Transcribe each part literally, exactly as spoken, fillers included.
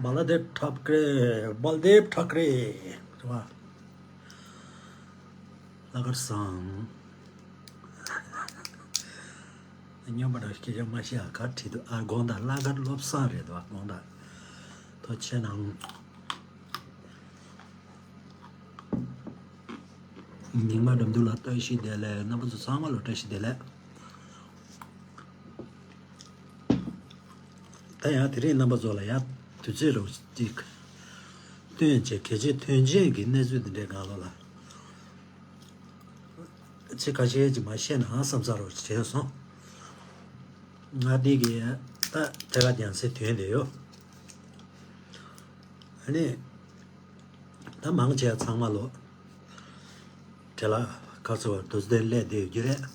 Baladev Thackeray, Baladev Thackeray རེད་བ། བླ་སྒར་བཟང་། སྨྱོན་པ་འདྲ་སྐད་ཆ་མ་བཤད་ཨ། ག་བྲིས་འདུག་ཨ། དགོངས་དག་བླ་སྒར་བློ་བཟང་རེད་འདུག་ཨ། དགོངས་དག་ཐུགས་རྗེ་གནང་། ཉི་མ་འགྲམ་དུ་ལ་བཀྲ་ཤིས་བདེ་ལེགས། རྣམ་པ་ཚོ་ཚང་མ་ལ་བཀྲ་ཤིས་བདེ་ལེགས། ད་ཡང་དེ་རིང་རྣམ་པ་ཚོ་ལ་ཡང་དུས་ཚོད་རོགས་ཅིག་སྟོན་བྱས། གལ་ཆེ་དོན་ཆེན་གྱི་གནས་ཚུལ་འདི་འདྲའི་སྒང་ལོགས་ལ་ཚིག་ཁ་ཤས་ཅིག་མར་བཤད་ན་བསམ་ས་རོགས་ཅིག་དྲན་སོང་། ང་འདི་གི་ད་ཐད་ཀར་རྒྱང་སྲིང་དོན་དེ་ཡོད། ཨ་ནི། ད་མང་ཆེ་བ་ཚང་མ་ལོ། བྲེལ་ལ་ཁ་ཚོ་བར་རྡོ་རྗེ་གདན་སླེབས་བསྡད་ཡོད་ཀྱི་རེད།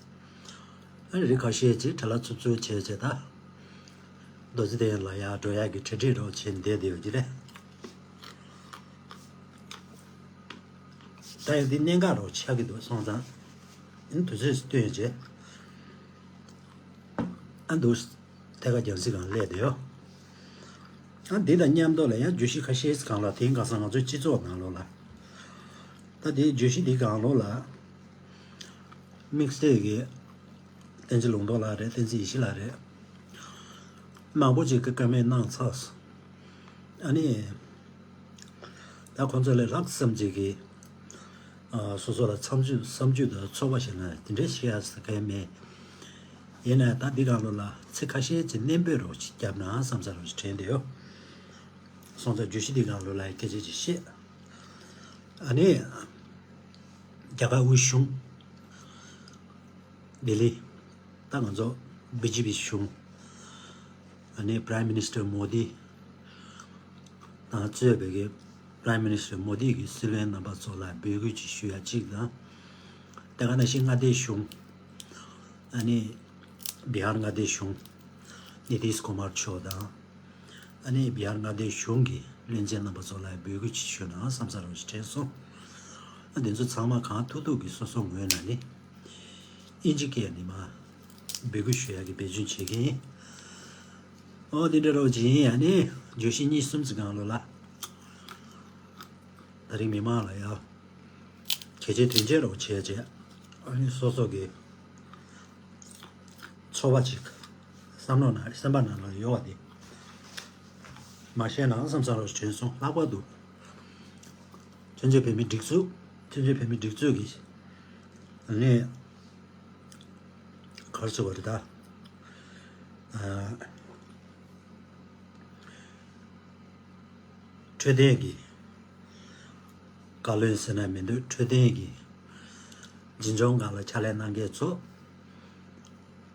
ཨ་ནི་རི་ཁ་ཤས་ཅིག་བྲེལ་ལ་འཚུབ་འཚུབ་བྱས་བྱས་ད། རྡོ་རྗེ་གདན་ལ་ཡར་འགྲོ་ཡག་གི་གྲ་སྒྲིག་རོགས་བྱས་བསྡད་བསྡད་ཡོད་ཀྱི་རེད། ད་ཡང་འདི་གནད་འགག་རོགས་ཆགས་ཀྱི་འདུག་སོང་ཙང་། ཨ་ནི་དུས་ཚོད་སྟོན་བྱས། ཨ་འདུག་ཐད་ཀར་རྒྱང་སྲིང་སྒང་སླེབས་བསྡད་ཡོད། ཨ་འདི་དང་མཉམ་དུ་ལ་ཡང་བརྗོད་གཞི་ཁ་ཤས་སྒང་ལ་དེང་གང་ས་ང་ཚོའི་སྤྱི་ཚོགས་ནང་ལོགས་ལ། ད་དེའི་བརྗོད་གཞི་འདི་སྒང་ལོགས་ལ། དམིགས་བསལ་གྱི་བསྟན་འཛིན་ལུང་རྟོགས་ལགས་རེད། བསྟན་འཛིན་ཡེ་ཤེས་ལགས་རེད། མང་པོ་ཅིག་གིས་ཀོ་མེན་ཊི་གནང་ཚར་སོང་། ཨ་ནི། ད་ཁོང་ཚོ་ལས་ལྷག་བསམ་ཅིག་གིས། ཨ། སོ་སོ་ལ་བསམ་ཚུལ་བསམ་ཚུལ་དང་ཚོར་བ་བཤད་ན་དེ་འདྲའི་བཤད་ཡ་ཟེར་མཁན་མེད། ཡིན་ནའི་ད་འདི་སྒང་ལོགས་ལ་ཚིག་ཁ་ཤས་ཅིག་སྙན་པོ་རོགས་ཅིག་བརྒྱབ་ན་བསམ་ས་རོགས་ཅིག་དྲན་བསྡད་ཡོད། སོང་ཙང་བརྗོད་གཞི་འདི་སྒང་ལོགས་ལ་སྐད་ཆ་ཅིག་བཤད། ཨ་ནི། རྒྱ་གར་དབུས་གཞུང་། ལྡི་ལི། ད་ང་ཚོ་བི་ཇེ་པི་གཞུང་། ཨ་ནི་Prime Minister Modi དང་གཙོས་པའི་གི་Prime Minister Modi གི་སྲིད་བློན་རྣམ་པ་ཚོ་ལ་འབོད་སྐུལ་ཅིག་ཞུ་ཡ་གཅིག་དང་། དེ་ག་ནང་བཞིན་མངའ་སྡེའི་གཞུང་། ཨ་ནི་བི་ཧར་མངའ་སྡེའི་གཞུང་། ནི་ཏིཤ་ཀུ་མར་མཆོག་དང་། ཨ་ནི་བི་ཧར་མངའ་སྡེའི་གཞུང་གི་བློན་ཆེན་རྣམ་པ་ཚོ་ལ་འབོད་སྐུལ་ཅིག་ཞུས་ན་བསམ་ས་རོགས་ཞིག་དྲན་སོང་། ཨ་དེ་ཚོ་ཚང་མ་གང་ཐུབ་ཐུབ་ཀྱིས་སོ་སོ་ངོས་ནས་ནི། དབྱིན་ཇི་སྐད་ནས་མར་འབོད་སྐུལ་ཞུ་ཡག་གི་འབད་བརྩོན་བྱེད་ཀྱི་ཡིན། ཨོ་དེ་འདྲ་རོགས་ཅིག་ཡིན། ཨ་ནི་བརྗོད་གཞི་གཉིས་གསུམ་ཙམ་སྒང་ལོགས་ལ། ད་རིང་མི་མང་ལ་ཡ། གལ་ཆེ་དོན་ཆེ་རོགས་བྱས་བྱས། ཨ་ནི་སོ་སོ་གི་ཚོར་བ་ཅིག་བསམ་བློ་ནང་སེམས་པ་ནང་ལ་ཡོད་པ་དེ་མ་བཤད་ན་བསམ་ས་རོགས་དྲན་སོང་། ལྷག་པར་དུ་བཙན་བྱོལ་བོད་མིའི་སྒྲིག་འཛུགས། བཙན་བྱོལ་བོད་མིའི་སྒྲིག་འཛུགས་ཀྱི་ནས་ག་རེ་ཟེར་བ་རེད་ད། ཨ། འཕྲོད་བསྟེན་གྱི་བཀའ་བློན་ཟེར་ན་མི་འདུག་འཕྲོད་བསྟེན་གྱི་འཛིན་སྐྱོང་སྒང་ལ་ཕྱག་ལས་གནང་མཁན་ཚོ།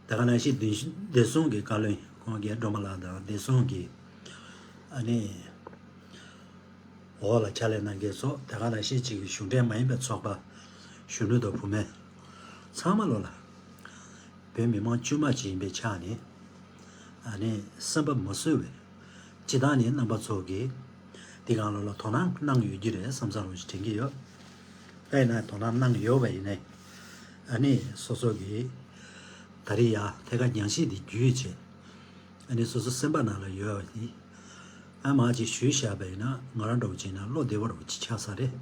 དེ་ག་ནང་བཞིན་བདེ་བདེ་སྲུང་གི་བཀའ་བློན་ཁོང་རྒན་སྒྲོལ་མ་ལགས་དང་བདེ་སྲུང་གི་ཨ་ནི་འོག་ལ་ཕྱག་ལས་གནང་མཁན་ཚོ། དེ་ག་ནང་བཞིན་གཅིག་གི་གཞུང་འབྲེལ་མ་ཡིན་པའི་ཚོགས་པ་གཞོན་ནུ་དང་བུད་མེད་ཚང་མ་ལོ་ལ། བོད་མི་མང་དཀྱུས་མ་ཅིག་ཡིན་པའི་ཆ་ནས། ཨ་ནི་སེམས་པ་མ་བཟོད་པའི་སྤྱི་བཏང་ནས་རྣམ་པ་ཚོ་གིས་འདི་སྒང་ལོགས་ལ་དོ་སྣང་གནང་ཡོད་ཀྱི་རེད་བསམ་བསམ་རོགས་ཞིག་དྲན་གྱི་ཡོད། ད་ཡིན་ན་དོ་སྣང་གནང་ཡོད་པ་ཡིན་ནའི། ཨ་ནི་སོ་སོ་གིས་ད་རེས་ཡ་ཐད་ཀར་རྒྱང་ཤེལ་འདི་བརྒྱུད་བྱས། ཨ་ནི་སོ་སོ་སེམས་པ་ནང་ལ་ཡོད་པ་ཡིན། ཨ་མ་ཅིག་ཞུས་བཞག་པ་ཡིན་ན་ང་རང་འདྲ་བོ་ཅིག་ཡིན་ན་བློ་བདེ་བོ་འདྲ་བོ་ཅིག་ཆགས་ས་རེད།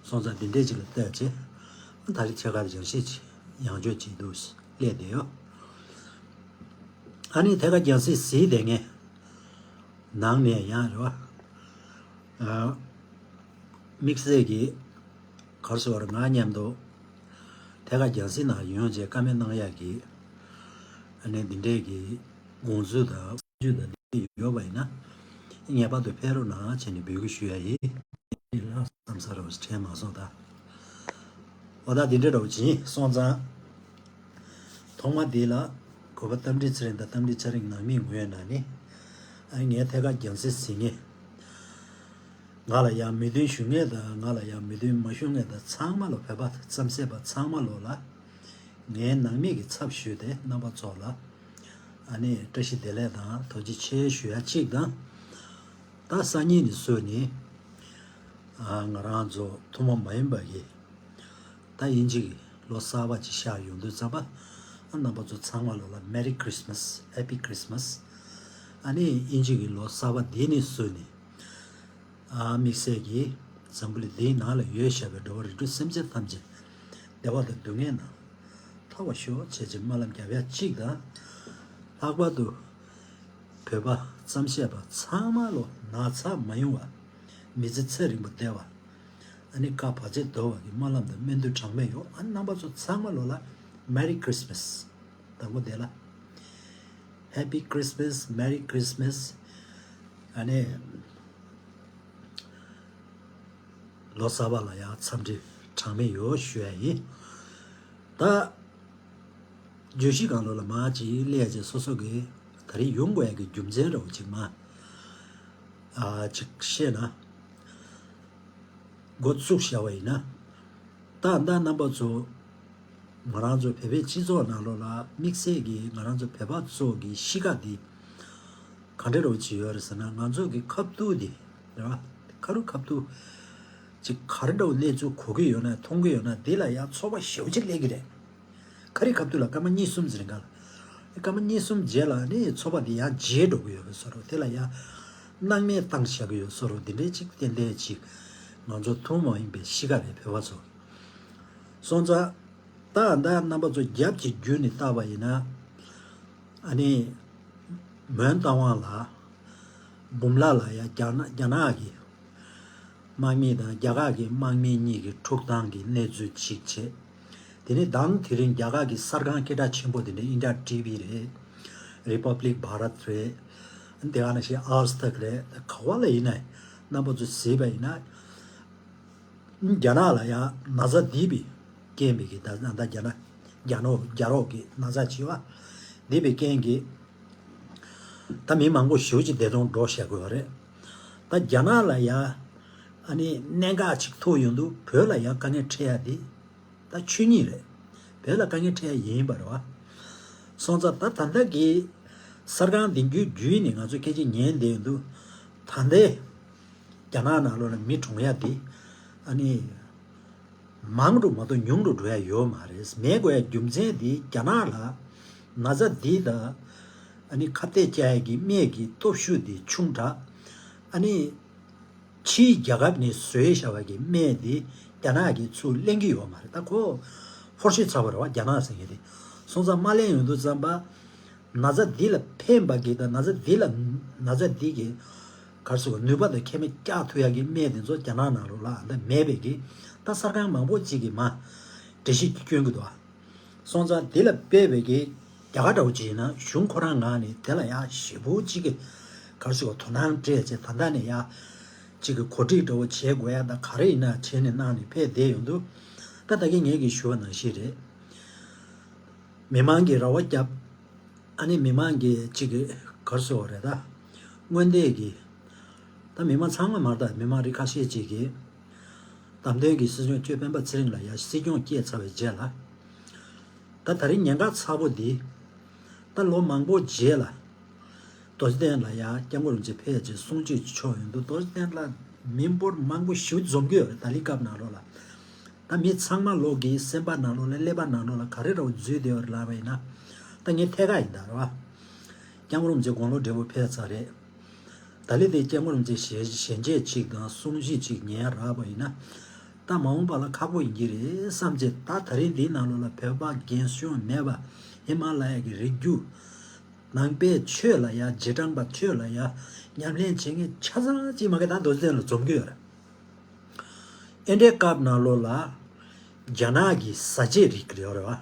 སོང་ཙང་འདི་འདྲས་ཅིག་ལ་བལྟས་བྱས། ད་རེས་ཐད་ཀར་རྒྱང་ཤེལ་ཅིག་ཡང་བསྐྱར་ཅིག་འདུག་སླེབས་བསྡད་ཡོད། ཨ་ནི་ཐད་ཀར་རྒྱང་སྲིང་གཟིགས་བསྡད་མཁན་ནང་ནས་ཡང་རེད་བ། ཨ། དམིགས་བསལ་གྱི་ག་རེ་ཟེར་བ་རེད། ང་མཉམ་དུ་ཐད་ཀར་རྒྱང་སྲིང་ནང་ཡོང་བྱས་བཀའ་མོལ་གནང་ཡག་གི་ཨ་ནི་འདི་འདྲས་ཀྱི་དགོངས་ཚུལ་དང་། ཇུས་དང་འདི་ཡོད་པ་ཡིན་ན། ངེས་པར་དུ་ཕེབས་རོགས་གནང་བྱས་ནས་འབོད་སྐུལ་ཞུ་ཡ་ཡིན། ལགས་བསམ་ས་རོགས་དྲན་མ་སོང་ད། འོ་ད་འདི་འདྲ་རོགས་བྱིན་སོང་ཙང་། ཐོག་མ་འདི་ལ་གུས་པ་རྟ་མགྲིན་ཚེ་རིང་དང་། རྟ་མགྲིན་ཚེ་རིང་ནང་མིའི་ངོས་ནས་ནི། ཨ་ངའི་ཐད་ཀར་རྒྱང་སྲིང་གཟིགས་མཁན། ང་ལ་ཡང་མོས་མཐུན་ཞུ་མཁན་དང་། ང་ལ་ཡང་མོས་མཐུན་མ་ཞུ་མཁན་དང་། ཚང་མ་ལ། བོད་པ་རྩམ་ཟན་པ་ཚང་མ་ལོ་ལ། ངའི་ནང་མི་གི་ཚབ་ཞུས་ཏེ་རྣམ་པ་ཚོ་ལ་ཨ་ནི་བཀྲ་ཤིས་བདེ་ལེགས་དང་ཐུགས་རྗེ་ཆེ་ཞུ་ཡ་གཅིག་དང་། ད་སང་ཉིན་ནས་བཟུང་ནས་ཨ་ང་རང་ཚོ་ཐུན་མོང་མ་ཡིན་པ་གི་ད་དབྱིན་ཇི་གི་ལོ་གསར་པ་ཅིག་ཤར་ཡོང་དུས་ཙམ་པ། ཨ་རྣམ་པ་ཚོ་ཚང་མ་ལོ་ལ་Merry Christmas, Happy Christmas། ཨ་ནི་དབྱིན་ཇི་གི་ལོ་གསར་པ་འདི་ནས་བཟུང་ནས། ཨ། དམིགས་བསལ་གྱིས་འཛམ་བུ་གླིང་འདིའི་ནང་ལ་ཡོད་བཞག་པའི་འགྲོ་བ་རིགས་དྲུག་སེམས་ཅན་ཐམས་ཅད་བདེ་བ་དང་སྡུག་བསྔལ་ནང་ཐར་བར་ཤོག་བྱས་ཅིག་སྨོན་ལམ་རྒྱབ་ཡ་གཅིག་དང་། ལྷག་པར་དུ་བོད་པ་རྩམ་ཤེས་པ་ཚང་མ་ལོ་ན་ཚ་མ་ཡོང་བ། མི་ཚེ་ཚེ་རིང་པོ་བསྡད་པ། ཨ་ནི་དཀའ་བར་ཆད་དོར་བ་གི་སྨོན་ལམ་དང་སྨོན་འདུན་གྲངས་མེད་ཡོད། ཨ་ནི་རྣམ་པ་ཚོ་ཚང་མ་ལོ་ལ་Merry Christmas། དང་པོ་དེ་ལ་Happy Christmas, Merry Christmas། ཨ་ནི་ལོ་གསར་པ་ལ་ཡང་འཚམས་འདྲི་གྲངས་མེད་ཡོད་ཞུ་ཡ་ཡིན། ད་བརྗོད་གཞི་སྒང་ལོ་ལ་མ་ཅིག་སླེབས་རྗེས་སོ་སོ་གི་ད་རེས་ཡོང་དགོས་ཡ་གི་རྒྱུ་མཚན་ར་བ་ཅིག་མ་ཨ་ཅིག་བཤད་ན། འགོ་བཙུགས་བཞག་པ་ཡིན་ན། ད་ལྟ་རྣམ་པ་ཚོ་ང་རང་ཚོ་བོད་པའི་སྤྱི་ཚོགས་ནང་ལོགས་ལ་དམིགས་བསལ་གྱིས་ང་རང་ཚོ་བོད་པ་ཚོ་གི་གཤིས་ཀ་འདི་ག་འདྲ་རོ་ཅིག་ཡོད་རེད་ཟེར་ན། ང་ཚོ་གི་ཁ་ཐུག་འདི་རེད་བ། ཁ་རུ་ཁ་ཐུག་ཅིག་ག་རེ་འདྲ་བོ་གནས་ཚུལ་གོ་གི་ཡོད་ན་མཐོང་གི་ཡོད་ན་འདི་ལ་ཡང་ཚོགས་པ་ཞེ་པོ་ཅིག་སླེབས་ཀྱི་རེད། ཁ་རི་ཁ་ཐུག་ལ་སྐར་མ་གཉིས་གསུམ་ཟེར་འགའ་ལ། སྐར་མ་གཉིས་གསུམ་རྗེས་ལ་ནི་ཚོགས་པ་འདི་ཡང་བརྗེད་འགྲོ་གི་ཡོད་པའི་བཟོ་འདྲ། དེ་ལ་ཡང་སྣང་མེད་བཏང་བཞག་གི་ཡོད་བཟོ་འདྲ། འདི་འདྲའི་ཅིག་ཏན་ཏན་ཅིག་ང་ཚོ་ཐུན་མོང་མ་ཡིན་པའི་གཤིས་ཀ་རེད་བོད་པ་ཚོ། སོང་ཙང་ད་ལྟ་རྣམ་པ་ཚོ་རྒྱབ་ཀྱི་བརྒྱུད་ནས་བལྟས་པ་ཡིན་ན། ཨ་ནི་མོན་རྟ་དབང་ལ་འབུམ་ལ་ལ་ཡ་རྒྱ་ནག་རྒྱ་ནག་གི་དམག་མི་དང་རྒྱ་གར་གྱི་དམག་མི་གཉིས་ཀྱི་འཁྲུག་སྟངས་ཀྱི་གནས་ཚུལ་གཅིག་བྱས། དེ་ནས་མདང་དེ་རིང་རྒྱ་གར་གྱི་གསར་ཁང་སྐད་གྲགས་ཆེན་པོ་དེ་འདྲ་ཨིན་ཌི་ཡ་ཊི་ཝི་རེད། རི་པབ་ལིག་བྷ་རད་རེད། དེ་ག་ནང་བཞིན་ཨཱཇ་དག་རེད། ག་བ་ལ་ཡིན་ན་རྣམ་པ་ཚོ་གཟིགས་པ་ཡིན་ན། རྒྱ་ནག་ལ་ཡང་ན་ཚ་འདི་བས་རྐྱེན་པས་ཀྱི་ད་ད་རྒྱ་ནག་རྒྱ་ནོ་རྒྱ་རོགས་ཀྱི་ན་ཚ་བྱི་བ་འདི་བས་རྐྱེན་གྱིས། ད་མི་མང་པོ་ཞེ་པོ་ཅིག་བདེ་སྟོང་འགྲོ་བཞག་གི་ཡོད་རེད། ད་རྒྱ་ནག་ལ་ཡ་ཨ་ནི་གནད་འགག་ཅིག་ཐུག་ཡོང་དུས་བོད་ལ་ཡ་དཀའ་ངལ་འཕྲད་ཡ་འདི་ད་ཆོས་ཉིད་རེད། བོད་ལ་དཀའ་ངལ་འཕྲད་ཡ་ཡིན་པ་རེད་བ། སོང་ཙང་ད་ད་ལྟ་གི་གསར་ཁང་འདི་བརྒྱུད་བརྒྱུད་ནས་ང་ཚོ་སྐད་ཆ་ཉན་བསྡད་ཡོང་དུས་ད་ལྟའི་རྒྱ་ནག་ནང་ལོགས་ལ་མི་གྲོངས་ཡ་འདི་ཨ་ནི། མང་རུ་མ་གཏོགས་ཉུང་རུ་འགྲོ་ཡ་ཡོད་མ་རེད། མེད་དགོས་ཡ་རྒྱུ་མཚན་འདི་རྒྱ་ནག་ལ་ན་ཚ་འདི་དང་ཨ་ནི་ཁ་གཏད་བཅག་ཡ་གི་སྨན་གྱི་སྟོབས་ཤུགས་འདི་ཆུང་དྲགས། ཨ་ནི་ཕྱིའི་རྒྱལ་ཁབ་ནས་བཟོས་བཞག་པ་གི་སྨན་འདི་རྒྱ་ནག་གིས་ཚུར་ལེན་གྱི་ཡོད་མ་རེད། ད་ཁོ་ཧོར་ཤེད་ཚ་བ་རེད་བ་རྒྱ་ནག་ཟེར་མཁན་དེ། སོང་ཙང་མ་ལེན་ཡོང་དུས་ཙམ་པ། ན་ཚ་འདི་ལ་ཕན་པ་གི་དང་ན་ཚ་འདི་ལ་ན་ཚ་འདི་གི་གར་སོགས་ནུས་པ་དང་ཁེ་ཕན་བཀྱག་ཐུབ་ཡ་གི་སྨན་དེ་ཚོ་རྒྱ་ནག་ནང་ལོགས་ལ་ད་མེད་པའི་གི་ད་གསར་ཁང་མང་པོ་ཅིག་གི་མ་འགྲེལ་བཤད་ཀྱི་སྐྱོན་གི་འདུག་ཨ། སོང་ཙང་འདི་ལ་དཔེ་བའི་གི་རྒྱ་གར་འདྲ་བོ་ཅིག་ཡིན་ན་གཞུང་ཁོ་རང་ངང་ནས་དེ་ལ་ཡ་ཞེ་པོ་ཅིག་གི་གར་སོགས་དོ་སྣང་སྤྲད་བྱས་ད་ལྟ་ནས་ཡ་ཅིག་གི་གོ་སྒྲིག་འདྲ་བོ་བྱེད་དགོས་ཡ་ད་ག་རེ་ཡིན་ན་བྱས་ནས་གནང་ནས་ཕེབས་བསྡད་ཡོང་དུས་ད་ད་གིན་ངས་གི་ཞུ་བ་ནང་བཞིན་རེད། མི་མང་གི་ར་བ་བརྒྱབ། ཨ་ནི་མི་མང་གི་གཅིག་གི་གར་སོ་རེད་ད། སྔོན་འདས་ཀྱི། ད་མི་མང་ཚང་མ་མ་རེད་ད་མི་མང་རིགས་ཁ་ཤས་ཅིག་གིས། བདམས་ཐོན་གྱི་སྲིད་སྐྱོང་གཅོད་སྤེན་པ་ཚེ་རིང་ལ་ཡ་སྲིད་སྐྱོང་བསྐྱས་ཚར་བའི་རྗེས་ལ། ད་ད་རིང་ཉེན་ཁ་ཚ་པོ་འདི། ད་ལོ་མང་པོ་རྗེས་ལ། རྡོ་རྗེ་གདན་ལ་ཡ་སྐྱབས་མགོན་རིན་པོ་ཆེ་ཕེབས་རྗེས་གསུང་ཆོས་ཆོག་ཡོང་དུས་རྡོ་རྗེ་གདན་ལ་མི་འབོར་མང་པོ་ཞེ་པོ་འཛོམས་ཀྱི་ཡོད་རེད་ད་ལི་སྐབས་ནང་ལོགས་ལ། ད་མི་ཚང་མ་ལོག་གི་སེམས་པ་ནང་ལོགས་ལ་ཀླད་པ་ནང་ལོགས་ལ་ག་རེ་འདྲ་བོ་འཛུལ་བསྡད་ཡོད་རེད་ལབ་པ་ཡིན་ན། ད་ངས་ཐད་ཀ་ཡིན་ད་རེད་བ། སྐྱབས་མགོན་རིན་པོ་ཆེ་དགུང་ལོ་བགྲེས་པོ་ཕེབས་ཚར་རེད། ད་ལི་དེ་སྐྱབས་མགོན་རིན་པོ་ཆེ་ཞལ་ཞལ་མཇལ་གཅིག་དང་གསུང་བཤད་གཅིག་ཉན་རག་པ་ཡིན་ན། ད་མ་འོངས་པ་ལ་ཁག་པོ་ཡིན་གྱི་རེད་བསམ་བྱས་ད་ད་རིང་འདིའི་ནང་ལོགས་ལ་བོད་པ་རྒན་གཞོན་མེད་པ་ཧི་མ་ལ་ཡ་གི་རི་རྒྱུད། ནང་པའི་ཆོས་ལ་ཡ་རྗེས་འབྲང་པ་ཆོས་ལ་ཡ་ཉམས་ལེན་བྱེད་མཁན་ཆ་ཚང་ཅིག་མ་གི་ད་རྡོ་རྗེ་གདན་ལ་འཛོམས་ཀྱི་ཡོད་རེད། ཨེ་འདྲའི་སྐབས་ནང་ལོགས་ལ་རྒྱ་ནག་གི་ཟ་བྱེད་རིགས་ཡོད་རེད་བ།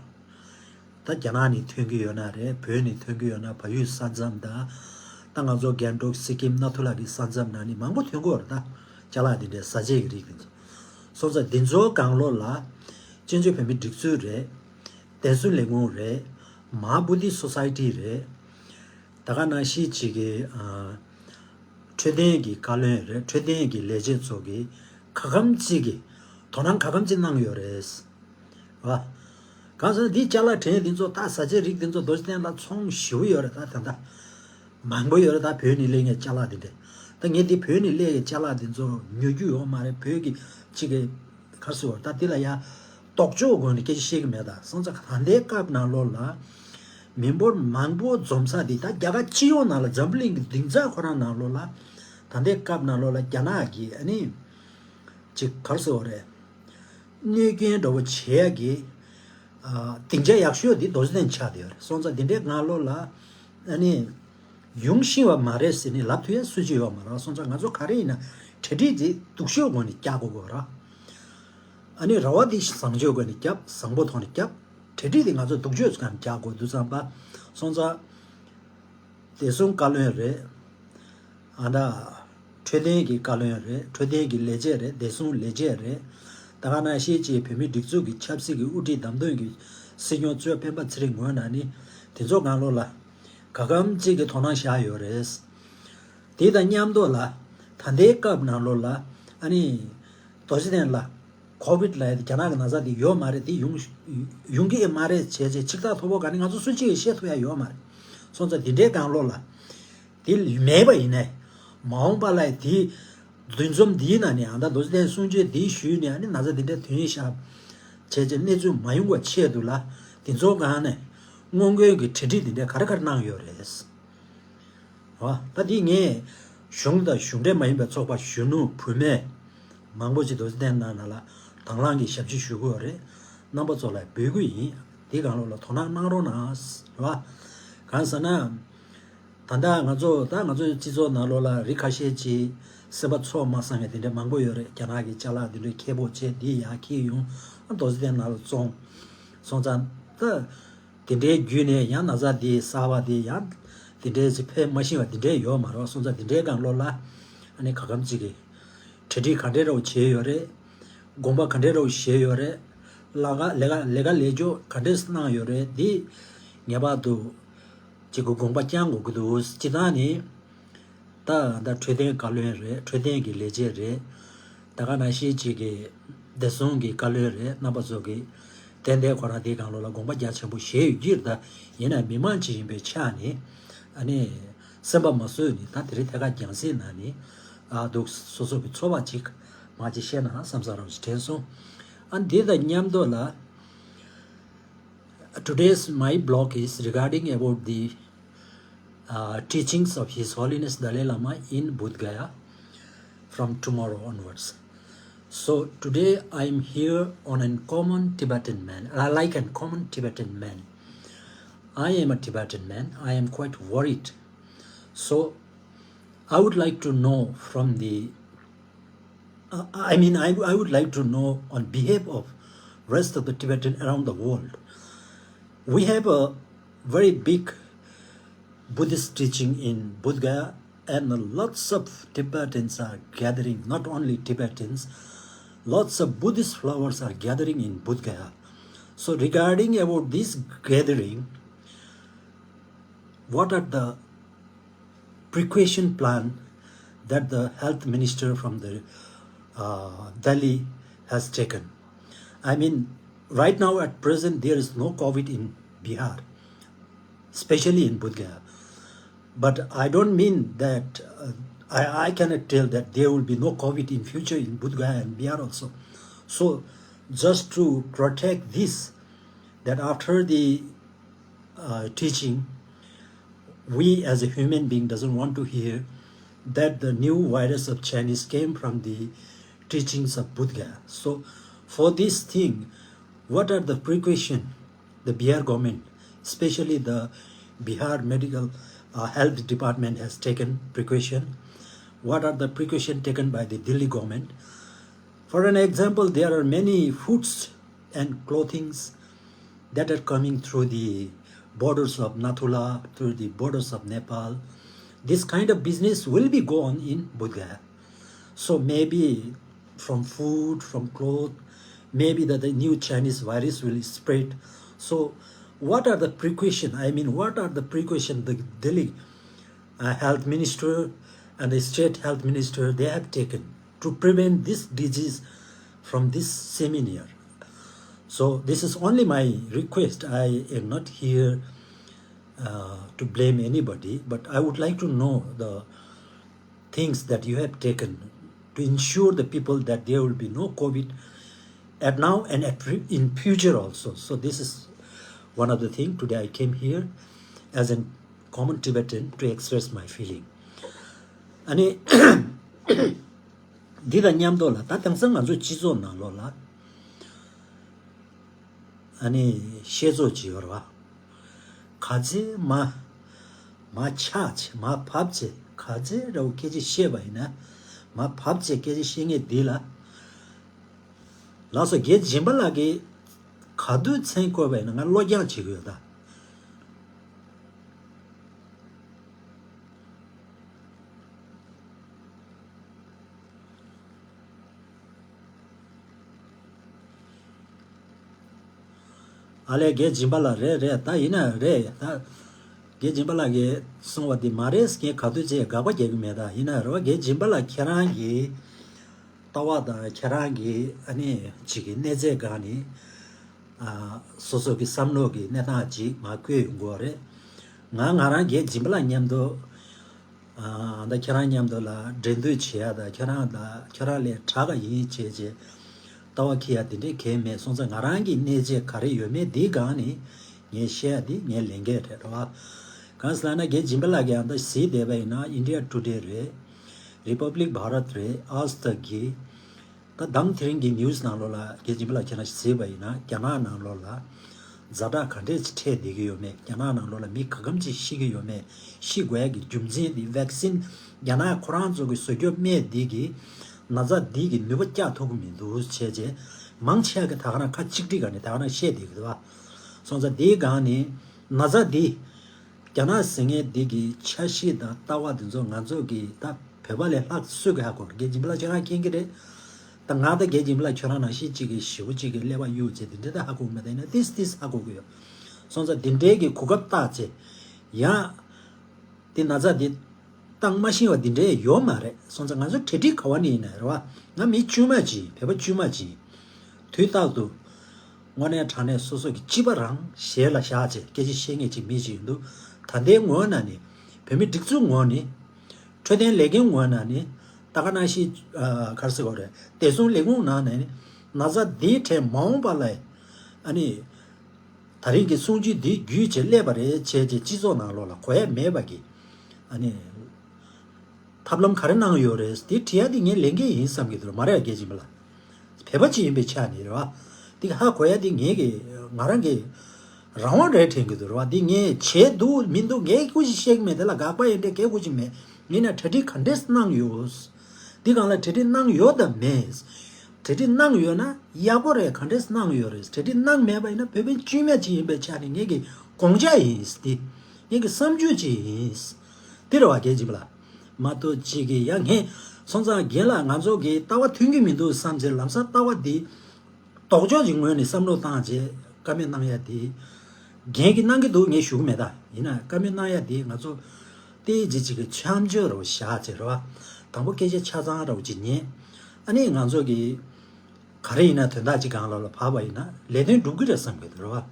ད་རྒྱ་ནག་ནས་ཐོན་གྱི་ཡོད་ན་རེད། བོད་ནས་ཐོན་གྱི་ཡོད་ན། བལ་ཡུལ་ས་མཚམས་དང་། ད་ང་ཚོ་སྒང་ཏོག་སི་ཀིམ་ནཱ་ཐུ་ལ་གི་ས་མཚམས་ནང་ནས་མང་པོ་ཐོན་གྱི་ཡོད་རེད། ད་ཅ་ལག་འདི་འདྲའི་ཟ་བྱེད་ཀྱི་རིགས་དེ་ཚོ། སོང་ཙང་འདི་ཚོའི་སྒང་ལོགས་ལ་བཙན་བྱོལ་བོད་མིའི་སྒྲིག་འཛུགས་རེད། བདེན་སྲུང་ལས་ཁུངས་རེད། མ་བུ་དི་སོ་སའི་ཊི་རེད། ད་ག་ནང་བཞིན་ཅིག་གི་ཨ། འཕྲོད་བསྟེན་གྱི་བཀའ་བློན་རེད། འཕྲོད་བསྟེན་གྱི་ལས་བྱེད་ཚོ་གིས་ག་གམ་ཅིག་གི་དོ་སྣང་ག་གམ་ཅིག་གནང་ཡོད་རེད། བ། གང་ཟེར་ན་འདི་ཅ་ལག་བྲན་འདི་ཚོ་ད་ཟ་བྱེད་རིགས་འདི་ཚོ་རྡོ་རྗེ་གདན་ལ་ཚོང་ཞེ་པོ་ཡོད་རེད། ད་ད་ད་མང་པོ་ཡོད་རེད། ད་བོད་ནས་སླེབས་མཁན་ཅ་ལག་འདི་འདྲ། ད་ངས་འདི་བོད་ནས་སླེབས་མཁན་ཅ་ལག་འདི་ཚོ་ཉོ་རྒྱུ་ཡོད་མ་རེད། བོད་ཀྱི་ཅིག་གི་ག་རེ་ཟེར་བ་ད་འདི་ལ་ཡ་ལྡོག་ཕྱོགས་སྒོ་ནས་སྐད་ཆ་བཤད་ཀྱི་མེད། ད་སོང་ཙང་ད་ལྟའི་སྐབས་ནང་ལོགས་ལ་མི་འབོར་མང་པོ་འཛོམས་ས་འདི་ད་རྒྱ་གར་སྤྱི་ཡོངས་ནང་ལ་འཛམ་བུ་གླིང་གི་སྡིངས་ཆ་ཁོ་རང་ནང་ལོགས་ལ་ ད་ལྟའི་སྐབས་ནང་ལོགས་ལ་རྒྱ་ནག་གིས་ཨ་ནི་ཅིག་ག་རེ་ཟེར་དགོས་རེད། གནོད་སྐྱོན་འདྲ་བོ་བྱེད་ཡག་གི་ཨ་སྡིངས་ཆ་ཡག་ཤོས་འདི་རྡོ་རྗེ་གདན་ཆགས་བསྡད་ཡོད་རེད། སོང་ཙང་འདི་འདྲའི་སྒང་ལོགས་ལ་ཨ་ནི་ཡོང་ཤེས་པ་མ་རེད་ཟེར་ནས་ལབ་ཐུབ་ཡ་སུ་གཅིག་ཡོད་མ་རེད། སོང་ཙང་ང་ཚོ་ག་རེ་ཡིན་ན་གྲ་སྒྲིག་དེ་སྡུག་ཤོས་སྒོ་ནས་རྒྱག་དགོས་ཀྱི་ཡོད་རེད། ཨ་ནི་ར་བ་དེ་བཟང་སྤྱོད་སྒོ་ནས་རྒྱབ། བཟང་པོ་ཐོག་ནས་རྒྱབ། གྲ་སྒྲིག་དེ་ང་ཚོ་སྡུག་ཤོས་སྒང་རྒྱག་དགོས་འདུག་བསམ་པ། སོང་ཙང་བདེ་སྲུང་བཀའ་བློན་རེད། ཨ་ད་འཕྲོད་བསྟེན་གྱི་བཀའ་བློན་རེད། འཕྲོད་བསྟེན་གྱི་ལས་བྱེད་རེད། བདེ་སྲུང་ལས་བྱེད་རེད། ད་ག་ནང་བཞིན་གྱི་བོད་མིའི་སྒྲིག་འཛུགས་ཀྱི་ཆབ་སྲིད་ཀྱི་དབུ་ཁྲིད་བདམས་ཐོན་གྱི་སྲིད་སྐྱོང་གཙོས་སྤེན་པ་ཚེ་རིང་ངོས་ནས་ནི་དེ་ཚོ་སྒང་ལོགས་ལ་ག་གམ་གཅིག་གི་དོ་སྣང་བཞག་ཡོད་རེད། དེ་དང་མཉམ་དུ་ལ་ད་ལྟའི་སྐབས་ནང་ལོགས་ལ་ཨ་ནི་རྡོ་རྗེ་གདན་ལ་ཁོ་བིད་ལབ་ཡ་དེ་རྒྱ་ནག་གི་ན་ཚ་དེ་ཡོད་མ་རེད། དེ་ཡོང་ཡོང་གི་ཡོད་མ་རེད་བྱས་བྱས་ཆིག་ཐག་ཐོག་པོ་ག་ནི་ང་ཚོ་སུ་གཅིག་གིས་བཤད་ཐུབ་ཡ་ཡོད་མ་རེད། སོང་ཙང་དེ་འདྲའི་སྒང་ལོགས་ལ་དེ་མེད་པ་ཡིན་ནའི་མ་འོངས་པ་ལ་དེ་འདུ་འཛོམས་འདིའི་ནང་ནས་ཨ་ད་རྡོ་རྗེ་གདན་གསུང་ཆོས་འདི་ཞུས་ནས་ཨ་ནི་ན་ཚ་འདི་འདྲ་ཐོན་ཤག་བྱས་བྱས་གནས་ཚུལ་མ་ཡོང་བ་ཆེད་དུ་ལ་དེ་ཚོ་སྒང་ནས་སྔོན་འགོག་གི་གྲ་སྒྲིག་འདི་འདྲ་ག་རེ་ག་རེ་གནང་ཡོད་རེད། ཨ་ད་འདི་ངས་གཞུང་དང་གཞུང་འབྲེལ་མ་ཡིན་པའི་ཚོགས་པ་གཞོན་ནུ་བུད་མེད་མང་པོ་ཅིག་རྡོ་རྗེ་གདན་ནང་ན་ལ་དང་བླངས་ཀྱི་ཞབས་ཕྱི་ཞུ་གི་ཡོད་རེད། རྣམ་པ་ཚོ་ལ་འབོད་སྐུལ་ཡིན། འདི་སྒང་ལོགས་ལ་དོ་སྣང་གནང་རོགས་གནང་། རེད་བ། གང་ཟེར་ན། ད་ལྟ་ང་ཚོ་ད་ང་ཚོའི་སྤྱི་ཚོགས་ནང་ལོགས་ལ་རིགས་ཁ་ཤས་ཀྱིས་སེམས་པ་ཚོར་མ་སོང་བའི་དེ་འདྲ་མང་པོ་ཡོད་རེད། རྒྱ་ནག་གི་ཅ་ལག་དེ་འདྲ་ཁེ་སྤོགས་བྱས་འདི་ཡར་འཁྱེར་ཡོང་། ཨ་རྡོ་རྗེ་གདན་ནང་ལ་བཙོང་། སོང་ཙང་ད་དེ་འདྲའི་བརྒྱུད་ནས་ཡང་ན་ཚ་འདི་གསར་པ་འདི་ཡང་དེ་འདྲའི་ཅིག་འཕེལ་མ་ཤེས་པ་དེ་འདྲའི་ཡོད་མ་རེད། སོང་ཙང་དེ་འདྲའི་སྒང་ལོགས་ལ་ཨ་ནི་ག་གམ་ཅིག་གིས་གྲ་སྒྲིག་ག་འདྲའི་རོགས་བྱས་ཡོད་རེད། དགོངས་པ་ག་འདྲའི་རོགས་བཞེས་ཡོད་རེད། ལས་ཀ་ལས་ཀ་ལས་ཀ་ལས་ཕྱོགས་ག་འདྲས་གནང་ཡོད་རེད། འདི་ངེས་པར་དུ་གཅིག་གི་དགོངས་པ་བསྐྱང་དགོས་ཀྱི་འདུག་སྤྱིར་བཏང་ནི་ད་ད་འཕྲོད་བསྟེན་བཀའ་བློན་རེད། འཕྲོད་བསྟེན་གྱི་ལས་བྱེད་རེད། ད་ག་ནང་བཞིན་གཅིག་གི་བདེ་སྲུང་གི་བཀའ་བློན་རེད། རྣམ་པ་ཚོ་གི་ཏན་ཏན་ཁོ་རང་དེའི་སྒང་ལོགས་ལ་དགོངས་པ་རྒྱ་ཆེན་པོ་བཞེས་ཡོད་ཀྱི་རེད། ད་ཡིན་ན་མི་མང་ཅིག་ཡིན་པའི་ཆ་ནས་ཨ་ནི་སེམས་པ་མ་བཟོད་ནས་ད་དེ་རིང་ཐད་ཀར་རྒྱང་སྲིང་ནང་ནས་ཨ་འདུག་སོ་སོ་གི་ཚོར་བ་ཅིག་མ་ཅིག་བཤད་ན་བསམ་བསམ་རང་ཞིག་དྲན་སོང་། ཨ་འདི་དང་མཉམ་དུ་ལ། Today's my blog is regarding about the uh, teachings of His Holiness Dalai Lama in Bodh Gaya from tomorrow onwards. So today I am here on a common Tibetan man, uh, like a common Tibetan man. I am a Tibetan man. I am quite worried. So I would like to know from the uh, I mean, I, I would like to know on behalf of rest of the Tibetan around the world. We have a very big Buddhist teaching in Bodh Gaya, and lots of Tibetans are gathering. Not only Tibetans, lots of Buddhist followers are gathering in Bodh Gaya. So, regarding about this gathering, what are the precaution plan that the health minister from the uh, Delhi has taken? I mean, right now at present there is no COVID in Bihar, especially in Bodh Gaya. But I don't mean that uh, I, I cannot tell that there will be no COVID in future in Bodh Gaya and Bihar also. So, just to protect this, that after the uh, teaching, we as a human being doesn't want to hear that the new virus of Chinese came from the teachings of Buddha. So for this thing, what are the precaution the Bihar government, especially the Bihar medical uh, health department has taken precaution? What are the precaution taken by the Delhi government? For an example, there are many foods and clothings that are coming through the borders of Nathula, through the borders of Nepal. This kind of business will be gone in Bodh Gaya. So maybe from food, from clothes, maybe that the new Chinese virus will spread. So what are the precaution? I mean, what are the precaution the Delhi uh, health minister and the state health minister they have taken to prevent this disease from this same year. So this is only my request. I am not here uh, to blame anybody, but I would like to know the things that you have taken to ensure the people that there will be no COVID at now and at in future also. So this is one of the things. Today I came here as a common Tibetan to express my feeling. ཨ་ནི་འདི་དང་མཉམ་དུ་ལ་ད་དེང་སང་ང་ཚོའི་སྤྱི་ཚོགས་ནང་ལོགས་ལ་ཨ་ནི་བཤད་ཚོགས་ཅིག་ཡོད་རེད་བ། ག་ཚད་མ་མ་ཆགས་བྱས་མ་བབས་བྱས་ག་ཚད་རེ་བ་སྐད་ཆ་བཤད་པ་ཡིན་ན་མ་བབས་བྱས་སྐད་ཆ་བཤད་མཁན་འདི་ལ་ལགས་སོ། རྒན་སྦྱིན་པ་ལགས་ཀྱིས་ག་དུས་མཚན་བཀོད་པ་ཡིན་ན་ང་བློ་སྦྱོང་བྱེད་ཀྱི་ཡོད་ད། ཨ་ལས། རྒན་སྦྱིན་པ་ལགས། རེད་རེད། ད་ཡིན་ན་རེད་ད། རྒན་སྦྱིན་པ་ལགས་ཀྱིས་གསུངས་པ་འདི་མ་རེད་ཟེར་མཁན་ག་དུས་བྱས་དགག་པ་རྒྱག་གི་མེད་ད། ཡིན་ན་རེད་བ། རྒན་སྦྱིན་པ་ལགས་ཁྱེད་རང་གི་ལྟ་བ་དང་ཁྱེད་རང་གི་ཨ་ནི་ཅིག་གི་གནས་ཚད་སྒང་ནས་ཨ་སོ་སོ་གི་བསམ་བློ་གི་གནས་སྟངས་ཅིག་མར་བཀོད་ཡོང་གི་ཡོད་རེད། ང་ང་རང་རྒན་སྦྱིན་པ་ལགས་མཉམ་དུ་ཨ་ད་ཁྱེད་རང་མཉམ་དུ་ལ་འབྲེལ་མཐུད་བྱེད་ཡ་ད་ཁྱེད་རང་ད་ཁྱེད་རང་ལས་དྲག་ག་ཡིན་བྱས་བྱས་ལྟ་བ་འཁྱེར་ཡ་དེ་འདྲས་གང་ཡང་མེད། སོང་ཙང་ང་རང་གི་གནས་ཚད་ག་རེ་ཡོད་མེད་འདིའི་སྒང་ནས་ངས་བཤད་ཡ་འདི་ངའི་ལས་འགན་རེད་རེད་བ། གང་ཟེར་ལབ་ན་རྒན་སྦྱིན་པ་ལགས་ཀྱིས་ཨ་ད་གཟིགས་བསྡད་པ་ཡིན་ན་India Today རེད། Republic Bharat རེད། Aaj Tak གི་ད་དང་དེ་རིང་གི་ནིའུ་སི་ནང་ལོགས་ལ་རྒན་སྦྱིན་པ་ལགས་ཁྱེད་རང་གཟིགས་པ་ཡིན་ན་རྒྱ་ནག་ནང་ལོགས་ལ་ཛ་དྲག་ག་འདྲས་ཅིག་འཕྲད་བསྡད་ཀྱི་ཡོད་མེད། རྒྱ་ནག་ནང་ལོགས་ལ་མི་ག་གམ་ཅིག་ཤི་གི་ཡོད་མེད། ཤི་དགོས་ཡ་གི་རྒྱུ་མཚན་དེ་ཝེག་སིན་རྒྱ་ནག་ཁོ་རང་ཚོ་གི་བཟོ་རྒྱུ་སྨན་འདི་གི་ན་ཚ་འདི་གི་ནུས་པ་བཅག་ཐུབ་ཀྱི་མི་འདུག་བྱས་རྗེས་མང་ཆེ་བ་གི་ད་ག་རང་ཁ་གཅིག་སྒྲིལ་ག་ནས་ད་ག་རང་བཤད་བསྡད་ཀྱི་འདུག་བ། སོང་ཙང་དེའི་སྒང་ནས་ན་ཚ་འདི་རྒྱ་ནག་ཟེར་མཁན་འདི་གི་འཆར་གཞི་དང་ལྟ་བ་འདི་ཚོ་ང་ཚོ་གི་ད་བོད་པ་ལས་ལྷག་སུས་གི་ཧ་གོ། རྒན་སྦྱིན་པ་ལགས་ཁྱེད་རང་མཁྱེན་གི་རེད། ད་ང་ད་རྒན་སྦྱིན་པ་ལགས་ཁྱོད་རང་ནང་བཞིན་གཅིག་གི་ཞེ་པོ་གཅིག་གི་ཀླད་པ་གཡུག་བྱས་འདི་འདྲ་ད་ཧ་གོ་གི་མེད། ད་ཡིན་ན་ཏིས་ཏིས་ཧ་གོ་གི་ཡོད། སོང་ཙང་འདི་འདྲའི་གི་གོ་སྐབས་བཏགས་བྱས་ཡང་འདི་ན་ཚ་འདི་བཏང་མ་ཤེས་པ་འདི་འདྲའི་ཡོད་མ་རེད། སོང་ཙང་ང་ཚོ་གྲ་སྒྲིག་ག་བ་ནས་ཡིན་ན་རེད་བ། ང་མི་དཀྱུས་མ་ཅིག་ཡིན། བོད་པ་དཀྱུས་མ་ཅིག་ཡིན། དུས་རྟག་ཏུ་དངོས་གནས་དྲང་གནས་སོ་སོ་གི་སྤྱི་པ་རང་ཞལ་ལ་བཞག་བྱས་སྐད་ཆ་བཤད་མཁན་ཅིག་མི་ཅིག་ཡིན་འདུག་ད་ལྟའི་ངོས་ནས་ནི་བོད་མི་སྒྲིག་འཛུགས་ངོས་ནས་འཕྲོད་བསྟེན་ལས་འགན་ངོས་ནས་ནི་ད་ག་ནང་བཞིན་ཨ་ག་རེ་ཟེར་དགོས་རེད། བདེ་སྲུང་ལས་ཁུངས་ནང་ནས་ནི་ན་ཚ་འདིའི་གྲས་མ་འོངས་པ་ལ་ཨ་ནི་ད་རིང་གི་གསུང་ཆོས་འདི་བརྒྱུད་བྱས་སླེབས་པ་རེད་བྱས་རྗེས་སྤྱི་ཚོགས་ནང་ལོགས་ལ་གོ་ཡ་མེད་པ་གི་ཨ་ནི་ཐབས་ལམ་ག་རེ་གནང་ཡོད་རེད། དེ་དྲི་ཡ་དེ་ངའི་ལས་འགན་ཡིན་བསམ་གྱི་འདུག་མ་རེད་རྒན་སྦྱིན་པ་ལགས། བོད་པ་ཅིག་ཡིན་པའི་ཆ་ནས་རེད་བ། དེ་ཧ་གོ་ཡ་དེ་ངེད་ཀྱི་ང་རང་གི་རང་དབང་རེད་དྲན་གྱི་འདུག་རེད་བ། དེ་ངས་བྱས་འདུག་མི་འདུག་ངས་སྐུ་ཞིག་བཤད་ཀྱི་མེད། དེ་ལ་དགག་པ་ཡིན་འདྲ་སྐད་སྐུ་ཞིག་མེད། ཡིན་ན་གྲ་སྒྲིག་ག་འདྲས་གནང་ཡོད། འདི་སྒང་ལ་གྲ་སྒྲིག་གནང་ཡོད་དམ་མེད། གྲ་སྒྲིག་གནང་ཡོད་ན་ཡག་པོ་རེད། ག་འདྲས་གནང་ཡོད་རེད། གྲ་སྒྲིག་གནང་མེད་པ་ཡིན་ན་བོད་པའི་དཀྱུས་མ་ཅིག་ཡིན་པའི་ཆ་ནས་ངེད་ཀྱི་དགོངས་འཆར་ཡིན། འདི་ངེད་ཀྱི་བསམ་ཚུལ་ཅིག་ཡིན། འདི་རེད་བ་རྒན་སྦྱིན་པ་ལགས། མ་གཏོགས་ཅིག་གིས་ཡང་ངས་སོང་ཙང་རྒན་ལགས་ང་ཚོ་གི་ལྟ་བ་མཐུན་གྱི་མི་འདུག་བསམ་ཚེ་ལམ་སང་ལྟ་བ་འདི་ལྡོག་ཕྱོགས་ཀྱི་ངོས་ནས་བསམ་བློ་བཏང་རྗེས་བཀའ་མོལ་གནང་ཡ་དེ་རྒན་གྱིས་གནང་གི་འདུག་ངས་ཞུ་གི་མེད་ད། ཡིན་ན་བཀའ་མོལ་གནང་ཡ་དེ་ང་ཚོ་ཏོག་ཙམ་ཅིག་གི་མཚམས་སྦྱོར་རུ་བཞག་བྱས་རེད་བ། དང་པོ་སྐད་ཆ་ཆ་ཚང་རུ་ཅིག་ཉན། ཨ་ནི་ང་ཚོ་གི་ག་རེ་ཡིན་ན་དོན་དག་ཅིག་སྒང་ལ་ལ་བབས་པ་ཡིན་ན་ལས་དོན་འགྲུབ་གི་རེད་བསམ་གི་འདུག་རེད་བ།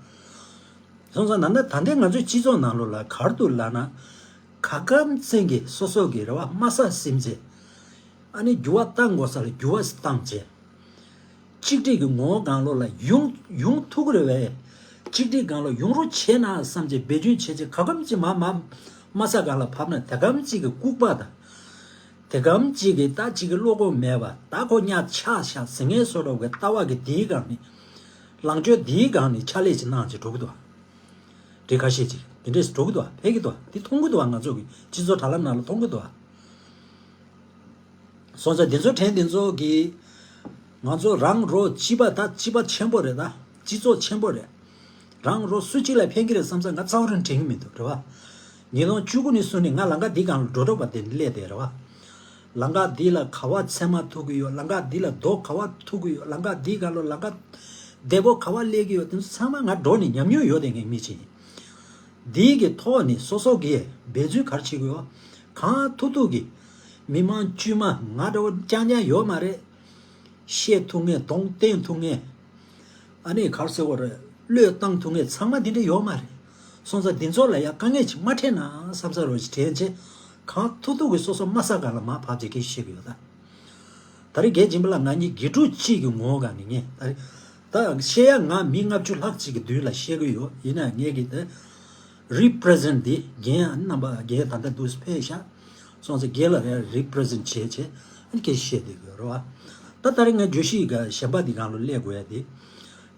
སོང་ཙང་ད་ལྟ་ད་ལྟའི་ང་ཚོའི་སྤྱི་ཚོགས་ནང་ལོགས་ལ་ག་རེ་འདུག་ལབ་ན། ག་གམ་ཚན་གྱི་སོ་སོ་གི་རེ་བ་དམའ་ས་ཟིན་བྱས། ཨ་ནི་འགྱུར་བ་གཏང་དགོས་ས་ལ་འགྱུར་བ་བཏང་བྱས། གཅིག་སྒྲིལ་གྱི་ངོ་བོ་སྒང་ལོགས་ལ་ཡོང་ཡོང་ཐུབ་ཀྱི་རེད་པས། གཅིག་སྒྲིལ་སྒང་ལོགས་ཡོང་རོགས་བྱས་ན་བསམ་བྱས་འབད་བརྩོན་བྱས་བྱས་ག་གམ་ཅིག་མ་མ་དམའ་ས་སྒང་ལ་བབས་ན་དེ་གམ་ཅིག་གི་ལྐུགས་པ་དང་། དེ་གམ་གཅིག་གིས་ད་གཅིག་གི་བློ་ཁོག་མེད་པ་ད་ཁོ་གཉའ་ཆག་ཤག་ཟེར་མཁན་བཟོ་འདྲ་བོ་གི་ལྟ་བ་གི་འདིའི་སྒང་ནས། ལངས་ཕྱོགས་འདིའི་སྒང་ནས་ཕྱག་ལས་ཅིག་གནང་བྱས་འགྲོ་གི་འདུག་བ། འདི་ཁ་ཤས་ཅིག་འདི་འདྲས་འགྲོ་གི་འདུག་བ། ཕེབས་ཀྱི་འདུག་བ། འདི་མཐོང་གི་འདུག་བ། ང་ཚོ་གི་སྤྱི་ཚོགས་དྲ་ལམ་ནང་ལ་མཐོང་གི་འདུག་བ། སོང་ཙང་འདི་ཚོ་དྲན་འདི་ཚོ་གི་ང་ཚོ་རང་རོ་སྤྱི་པ་ད་སྤྱི་པ་ཆེན་པོ་རེད། ད་སྤྱི་ཚོགས་ཆེན་པོ་རེད། རང་རོ་སུ་གཅིག་ལ་ཕན་གྱི་རེད་བསམ་ས་ང་རྩ་བ་རང་དྲན་གྱི་མི་འདུག་རེད་བ། ཉིས་སྟོང་བཅུ་དགུ་ནས་བཟུང་ནས་ང་ལམ་ཁ་འདི་སྒང་ལ་འགྲོ་འགྲོ་བ་དེ་སླེབས་བསྡད་རེད་བ། ལམ་ཁ་འདི་ལ་ག་བ་ཚེར་མ་ཐུག་གི་ཡོད། ལམ་ཁ་འདི་ལ་རྡོ་ག་བ་ཐུག་གི་ཡོད། ལམ་ཁ་འདི་སྒང་ལ་ལམ་ཁ་བདེ་པོ་ག་བ་སླེབས་ཀྱི་ཡོད། དེ་ཚོ་ཚང་མ་ང་འགྲོ་ནས་ཉམས་མྱོང་ཡོད་བསྡད་མཁན་མི་ཅིག་ཡིན། འདི་གི་ཐོག་ནས་སོ་སོ་གིས་འབད་བརྩོན་ག་རེ་བྱེད་དགོས་ཡོད། གང་ཐུབ་ཐུབ་ཀྱིས་མི་མང་དཀྱུས་མ་ང་འདྲ་བོ་རྐྱང་རྐྱང་ཡོད་མ་རེད། བཤད་ཐུབ་མཁན་གདོང་བསྟན་ཐུབ་མཁན། ཨ་ནི་ག་རེ་ཟེར་དགོས་རེད། བློས་བཏང་ཐུབ་མཁན་ཚང་མ་འདི་འདྲ་ཡོད་མ་རེད། སོང་ཙང་འདི་ཚོ་ལ་ཡང་དཀའ་ངལ་ཅིག་མ་འཕྲད་ན་བསམ་ས་རོ་ཞིག་དྲན་བྱས། གང་ཐུབ་ཐུབ་ཀྱིས་སོ་སོ་དམའ་ས་སྒང་ལ་མར་བབས་བྱས་སྐད་ཆ་བཤད་ཀྱི་ཡོད་ད། ད་རེས་རྒན་སྦྱིན་པ་ལགས་ང་གཉིས་དགེ་ཕྲུག་གཅིག་གི་ངོ་བོ་སྒང་ནས་ངས་ད་རེས་ད་བཤད་ཡ་ང་མི་ལྔ་བཅུ་ལྷག་ཅིག་གི་མདུན་ལ་བཤད་ཀྱི་ཡོད། ཡིན་ན་ངས་ཀྱི་ད་represent འདི་རྒན་རྣམ་པ་རྒན་ད་ལྟ་འདུག་ཕེབས་ཤག་སོང་ཙང་སྒེར་ལ་རེ་རེ་པི་རི་ཟེན་བྱས་བྱས་ཨ་ནི་སྐད་ཆ་བཤད་བསྡད་དགོས་རེད་བ། ད་ད་རེས་ང་བརྗོད་གཞི་ག་གཞན་པ་འདི་སྒང་ལ་སླེབས་དགོས་ཡ་དེ།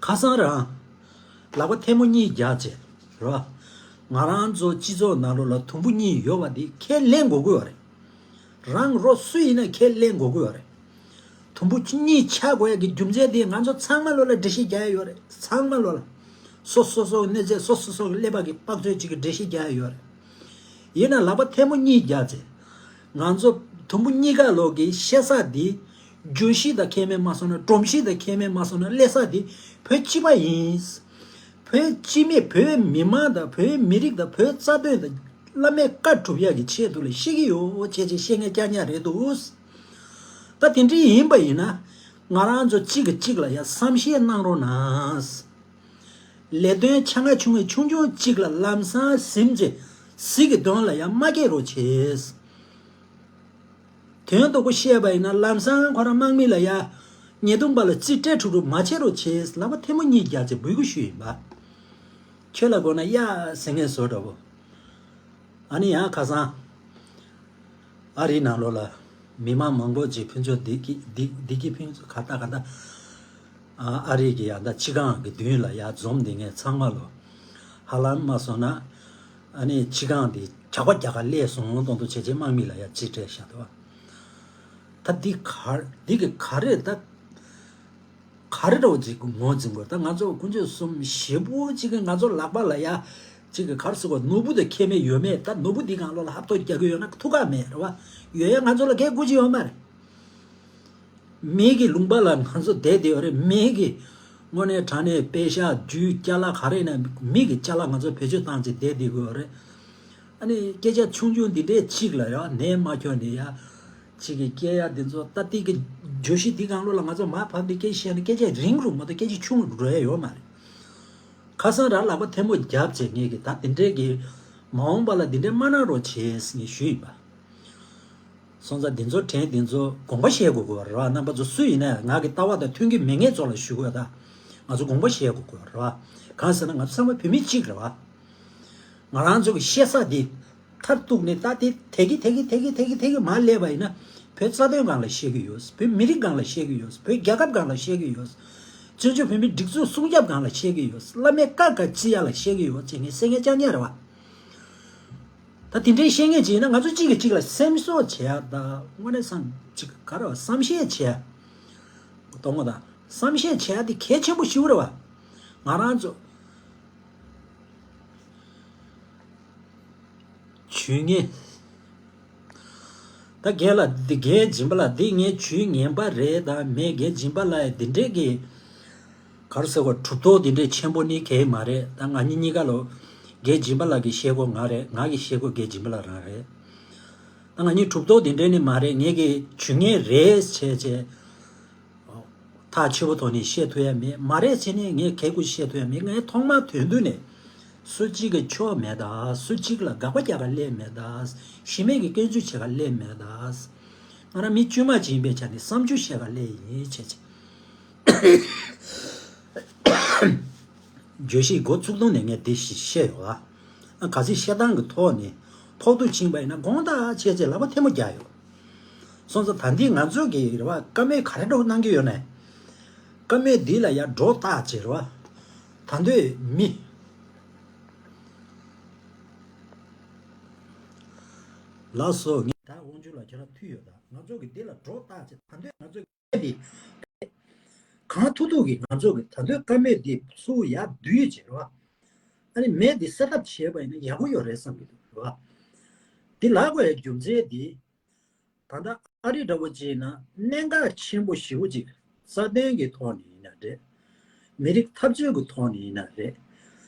ཁ་སང་རང་ལག་པ་ཐལ་མོ་གཉིས་རྒྱག་བྱས་རེད་བ། ང་རང་ཚོ་སྤྱི་ཚོགས་ནང་ལོགས་ལ་དུམ་བུ་གཉིས་ཡོད་པ་འདི་ཁས་ལེན་དགོས་དགོས་པ་རེད། རང་རོ་སུ་ཡིན་ན་ཁས་ལེན་དགོས་དགོས་པ་རེད། དུམ་བུ་གཉིས་ཆགས་དགོས་ཡ་གི་རྒྱུ་མཚན་དེ་ང་ཚོ་ཚང་མ་ལོ་ལ་འགྲེལ་བཤད་རྒྱག་ཡ་ཡོད་རེད། ཚང་མ་ལོ་ལ། སོ་སོ་སོ་གི་གནས་ཚད་སོ་སོ་སོ་གི་ཀླད་པ་གི་དཔག་ཚོད་ཅིག་གི་འགྲེལ་བཤད་རྒྱག་ཡ་ཡོད་རེད། ཡིན་ན་ལག་པ་ཐལ་མོ་གཉིས་རྒྱག་ཚེ། ང་ཚོ་དུམ་བུ་གཉིས་ཀ་ལོ་གི་བཤད་ས་འདི། བརྗོད་གཞི་དང་ཁས་མེད་མ་སོང་ན་སྒྲོམ་གཞི་དང་ཁས་མེད་མ་སོང་ན་སླེབས་ས་འདི་བོད་སྤྱི་པ་ཡིན། བོད་སྤྱི་མི་བོད་མི་མང་དང་བོད་མི་རིགས་དང་བོད་རྩ་དོན་དང་བླ་མའི་བཀའ་སྒྲུབ་ཡག་གི་ཆེད་དུ་ལ་བཤད་ཀྱི་ཡོད་ཅེས་ཅེས་བཤད་མཁན་རྐྱང་རྐྱང་རེད་འདུག་ད་དེ་འདྲ་ཡིན་པ་ཡིན་ན་ང་རང་ཚོ་གཅིག་གིས་གཅིག་ལ་ཡང་བསམ་ཤེས་གནང་རོགས་གནང་། ལས་དོན་ཆ་ང་ཆུང་ངེ་ཆུང་ཆུང་གཅིག་ལ་ལམ་སང་ཟིན་ཚེ་ཟིག་གི་དོན་ལ་ཡང་མ་སྐྱེ་རོགས་བྱེད། དོན་དུ་གོ་བཤད་པ་ཡིན་ན་ལམ་སང་ཁོ་རང་དམག་མི་ལ་ཡ་ཉེས་རྡུང་པ་ལ་རྩིས་སྤྲད་ཁྲུག་ཁྲུག་མ་བྱེད་རོགས་བྱེད། ལག་པ་ཐལ་མོ་གཉིས་རྒྱག་ཚེ་འབོད་སྐུལ་ཞུས་ཡིན་པ། ཁྱོད་ལ་དགོས་ན་ཡ་ཟེར་མཁན་བཟོ་འདྲ་བོ། ཨ་ནི་ཡང་ཁ་སང་ཨ་རིའི་ནང་ལོགས་ལ་མི་མང་མང་པོ་ཅིག་ཕུན་ཚོགས་བདེ་སྐྱིད་བདེ་བདེ་སྐྱིད་ཕུན་ཚོགས་ག་ད་ག་ད། ཨ་རིའི་གི་ཡང་ད་སྤྱི་ཁང་གི་མདུན་ལ་ཡ་འཛོམས་བསྡད་མཁན་ཚང་མ་ལོ། ཧ་ལམ་མ་སོང་ན་ཨ་ནི་སྤྱི་ཁང་དེ་ཇག་པ་རྒྱག་ག་སླེབས་སོང་མདོག་མདོག་བྱས་བྱས་དམག་མི་ལ་ཡ་རྩིས་སྤྲད་བཞག་འདུག་ད་འདི་ག་འདི་གི་ག་རེ་ད། ག་རེ་འདྲ་བོ་ཅིག་ངོས་འཛིན་དགོས། ད་ང་ཚོ་དཀོན་མཆོག་གསུམ་ཞེ་པོ་ཅིག་གིས་ང་ཚོ་ལག་པ་ལ་ཡ་ཅིག་གི་ག་རེ་ཟེར་དགོས། ནོར་བུ་དང་ཁྱད་མེད་ཡོད་མེད། ད་ནོར་བུ་འདི་སྒང་ལོགས་ལ་ཧབ་ཐོབ་རྒྱག་གི་ཡོད་ན་ཐུགས་ཁག་མེད་རེད་བ། ཡོད་ཡ་ང་ཚོ་ལ་གས་དགོས་ཀྱི་ཡོད་མ་རེད། མི་གི་ལུང་པ་ལ་ང་ཚོ་བསྡད་བསྡད་ཡོད་རེད། མི་གི་དངོས་གནས་དྲང་གནས་པེ་ཤག་རྒྱུ་ཅ་ལག་ག་རེ་ཡིན་ན་མི་གི་ཅ་ལག་ང་ཚོ་བེད་སྤྱོད་བཏང་བྱས་བསྡད་བསྡད་དགོས་ཡོད་རེད། ཨ་ནི་སྐད་ཆ་ཆུང་ཆུང་འདི་འདྲའི་གཅིག་ལ་ཡང་ནད་མ་ཁྱོན་ནས་ཡ། གཅིག་གི་སྐད་ཡ་འདི་ཚོ་ད་ལྟའི་གི་བརྗོད་གཞི་འདི་སྒང་ལོགས་ལ་ང་ཚོ་མར་ཕབ་སྟེ་སྐད་ཆ་བཤད་ན་སྐད་ཆ་རིང་རུ་མ་གཏོགས་སྐད་ཆ་ཆུང་རུ་འགྲོ་ཡ་ཡོད་མ་རེད། ཁ་སང་རང་ལག་པ་ཐལ་མོ་བརྒྱབ་བྱས་ངས་གི་ད་འདི་འདྲའི་གི་མ་འོངས་པ་ལ་འདི་འདྲའི་མ་གནང་རོགས་བྱེད་ཟེར་ངས་ཞུས་ཡིན་པ། སོང་ཙང་འདི་ཚོ་དྲན་འདི་ཚོ་དགོངས་པ་བཞེས་དགོས་དགོས་རེད་བ། རྣམ་པ་ཚོ་སུ་ཡིན་ན་ང་གི་ལྟ་བ་དང་མཐུན་གྱི་མེད་མཁན་ཚོ་ལ་ཞུ་དགོས་ད། ང་ཚོ་དགོངས་པ་བཞེས་དགོས་དགོས་རེད་བ། གང་ཟེར་ན་ང་ཚོ་ཚང་མ་བོད་མི་གཅིག་རེད་བ། ང་རང་ཚོ་གི་བཤད་ས་འདི་མཐར་གཏུགས་ནས་ད་དེ་དེ་གི་དེ་གི་དེ་གི་དེ་གི་དེ་གི་མར་སླེབས་པ་ཡིན་ན་བོད་རྩ་དོན་སྒང་ལ་བཤད་གི་ཡོད། བོད་མི་རིགས་སྒང་ལ་བཤད་གི་ཡོད། བོད་རྒྱལ་ཁབ་སྒང་ལ་བཤད་གི་ཡོད། བཙན་བྱོལ་བོད་མིའི་སྒྲིག་འཛུགས་སྲུང་སྐྱོབ་སྒང་ལ་བཤད་གི་ཡོད། བླ་མའི་བཀའ་ག་བརྩི་ཡ་ལ་བཤད་གི་ཡོད་ཅེས་ངས་གསལ་ངེས་རྐྱང་རྐྱང་རེད་བ། ད་དེ་འདྲའི་བཤད་ངེས་ཅིག་ཡིན་ན་ང་ཚོ་གཅིག་གིས་གཅིག་ལ་སེམས་གསོ་བྱེད་ཡ་ད་དངོས་གནས་སང་ཅིག་ག་རེ་བ་བསམ་ཤེས་བྱེད་ཡ། གཏོང་བ་དང་བསམ་ཤེས་བྱེད་ཡ་དེ་གལ་ཆེན་པོ་ཞིག་རེད་བ། ང་རང་ཚོ་ཇུས་ངན། ད་རྒན་ལགས་འདི་རྒན་སྦྱིན་པ་ལགས་འདི་ངའི་ཇུས་ངན་པ་རེད། ད་མེད་རྒན་སྦྱིན་པ་ལགས་འདི་འདྲས་ཀྱི་ག་རེ་ཟེར་བ་གྲུབ་ཐོབ་འདི་འདྲས་ཆེན་པོ་ནི་གལ་མ་རེད། ད་ང་གཉིས་གཉིས་ཀ་ལོ་རྒན་སྦྱིན་པ་ལགས་ཀྱི་བཤད་སྒོ་ང་རེད། ང་གི་བཤད་སྒོ་རྒན་སྦྱིན་པ་ལགས་རང་རེད། ད་ང་གཉིས་གྲུབ་ཐོབ་འདི་འདྲས་ནི་མ་རེད། ངས་ཀྱི་ཇུས་ངན་རེད་བྱས་བྱས། ཐག་ཆོད་པོ་ཐོག་ནས་བཤད་ཐུབ་ཡ་མེད། མ་རེད་ཟེར་ནས་ངས་གལ་ཀུ་བཤད་ཐུབ་ཡ་མེད། ངས་ཐོག་མར་དོན་དུ་ནས་སུ་གཅིག་གི་ཕྱོགས་མེད་ད། སུ་གཅིག་ལ་དགག་པ་རྒྱག་ག་སླེབས་མེད་ད། གཞི་མེད་ཀྱི་སྐྱོན་འཛུགས་བྱེད་ག་སླེབས་མེད་ད། ང་རང་མི་དཀྱུས་མ་ཅིག་ཡིན་པའི་ཆ་ནས་བསམ་ཚུལ་བཤད་ག་སླེབས་ཡིན་བྱས་ཅིག་བརྗོད་གཞི་འགོ་ཚུགས་སྟངས་ནས་ངས་འདི་ཞིག་བཤད་ཡོད་ལ། གལ་སྲིད་བཤད་སྟངས་ཀྱི་ཐོག་ནས་ཕོག་ཐུག་ཕྱིན་པ་ཡིན་ན་དགོངས་དག་བྱས་བྱས་ལག་པ་ཐལ་མོ་རྒྱག་ཡོད། སོང་ཙང་ད་འདི་ང་ཚོ་གི་རེ་བ་བཀའ་མོལ་ག་རེ་འདྲ་བོ་གནང་གི་ཡོད་ན། བཀའ་མོལ་འདི་ལ་ཡར་སྒྲོ་བཏགས་བྱས་རེ་བ། ད་འདོད་མི། ལགས་སོ། ངས་ད་དབང་ཕྱུག་ལགས་ཁྱོད་རང་ཐུག་ཡོད་ད། ང་ཚོ་གི་འདི་ལ་སྒྲོ་བཏགས་བྱས་ད་འདོད་ང་ཚོ་གི་འདི་གང་ཐུབ་ཐུབ་ཀྱིས་ང་ཚོ་གི་ད་འདོད་བཀའ་མོལ་འདི་ཚུར་ཡར་བསྡུས་བྱས་རེ་བ། ཨ་ནི་མེད་འདི་སེལ་ཐབས་བྱས་པ་ཡིན་ན་ཡག་པོ་ཡོད་རེད་བསམ་གྱི་འདུག་རེད་བ། འདི་ལབ་དགོས་ཡ་རྒྱུ་མཚན་འདི། ད་ལྟ་ཨ་རི་འདྲ་བོ་ཅིག་ཡིན་ན་གནད་འགག་ཆེན་པོ་ཞེ་པོ་ཅིག་རྩ་དོན་གྱི་ཐོག་ནས་ཡིན་ན་རེད། མི་རིགས་འཐབ་རྩོད་ཀྱི་ཐོག་ནས་ཡིན་ན་རེད།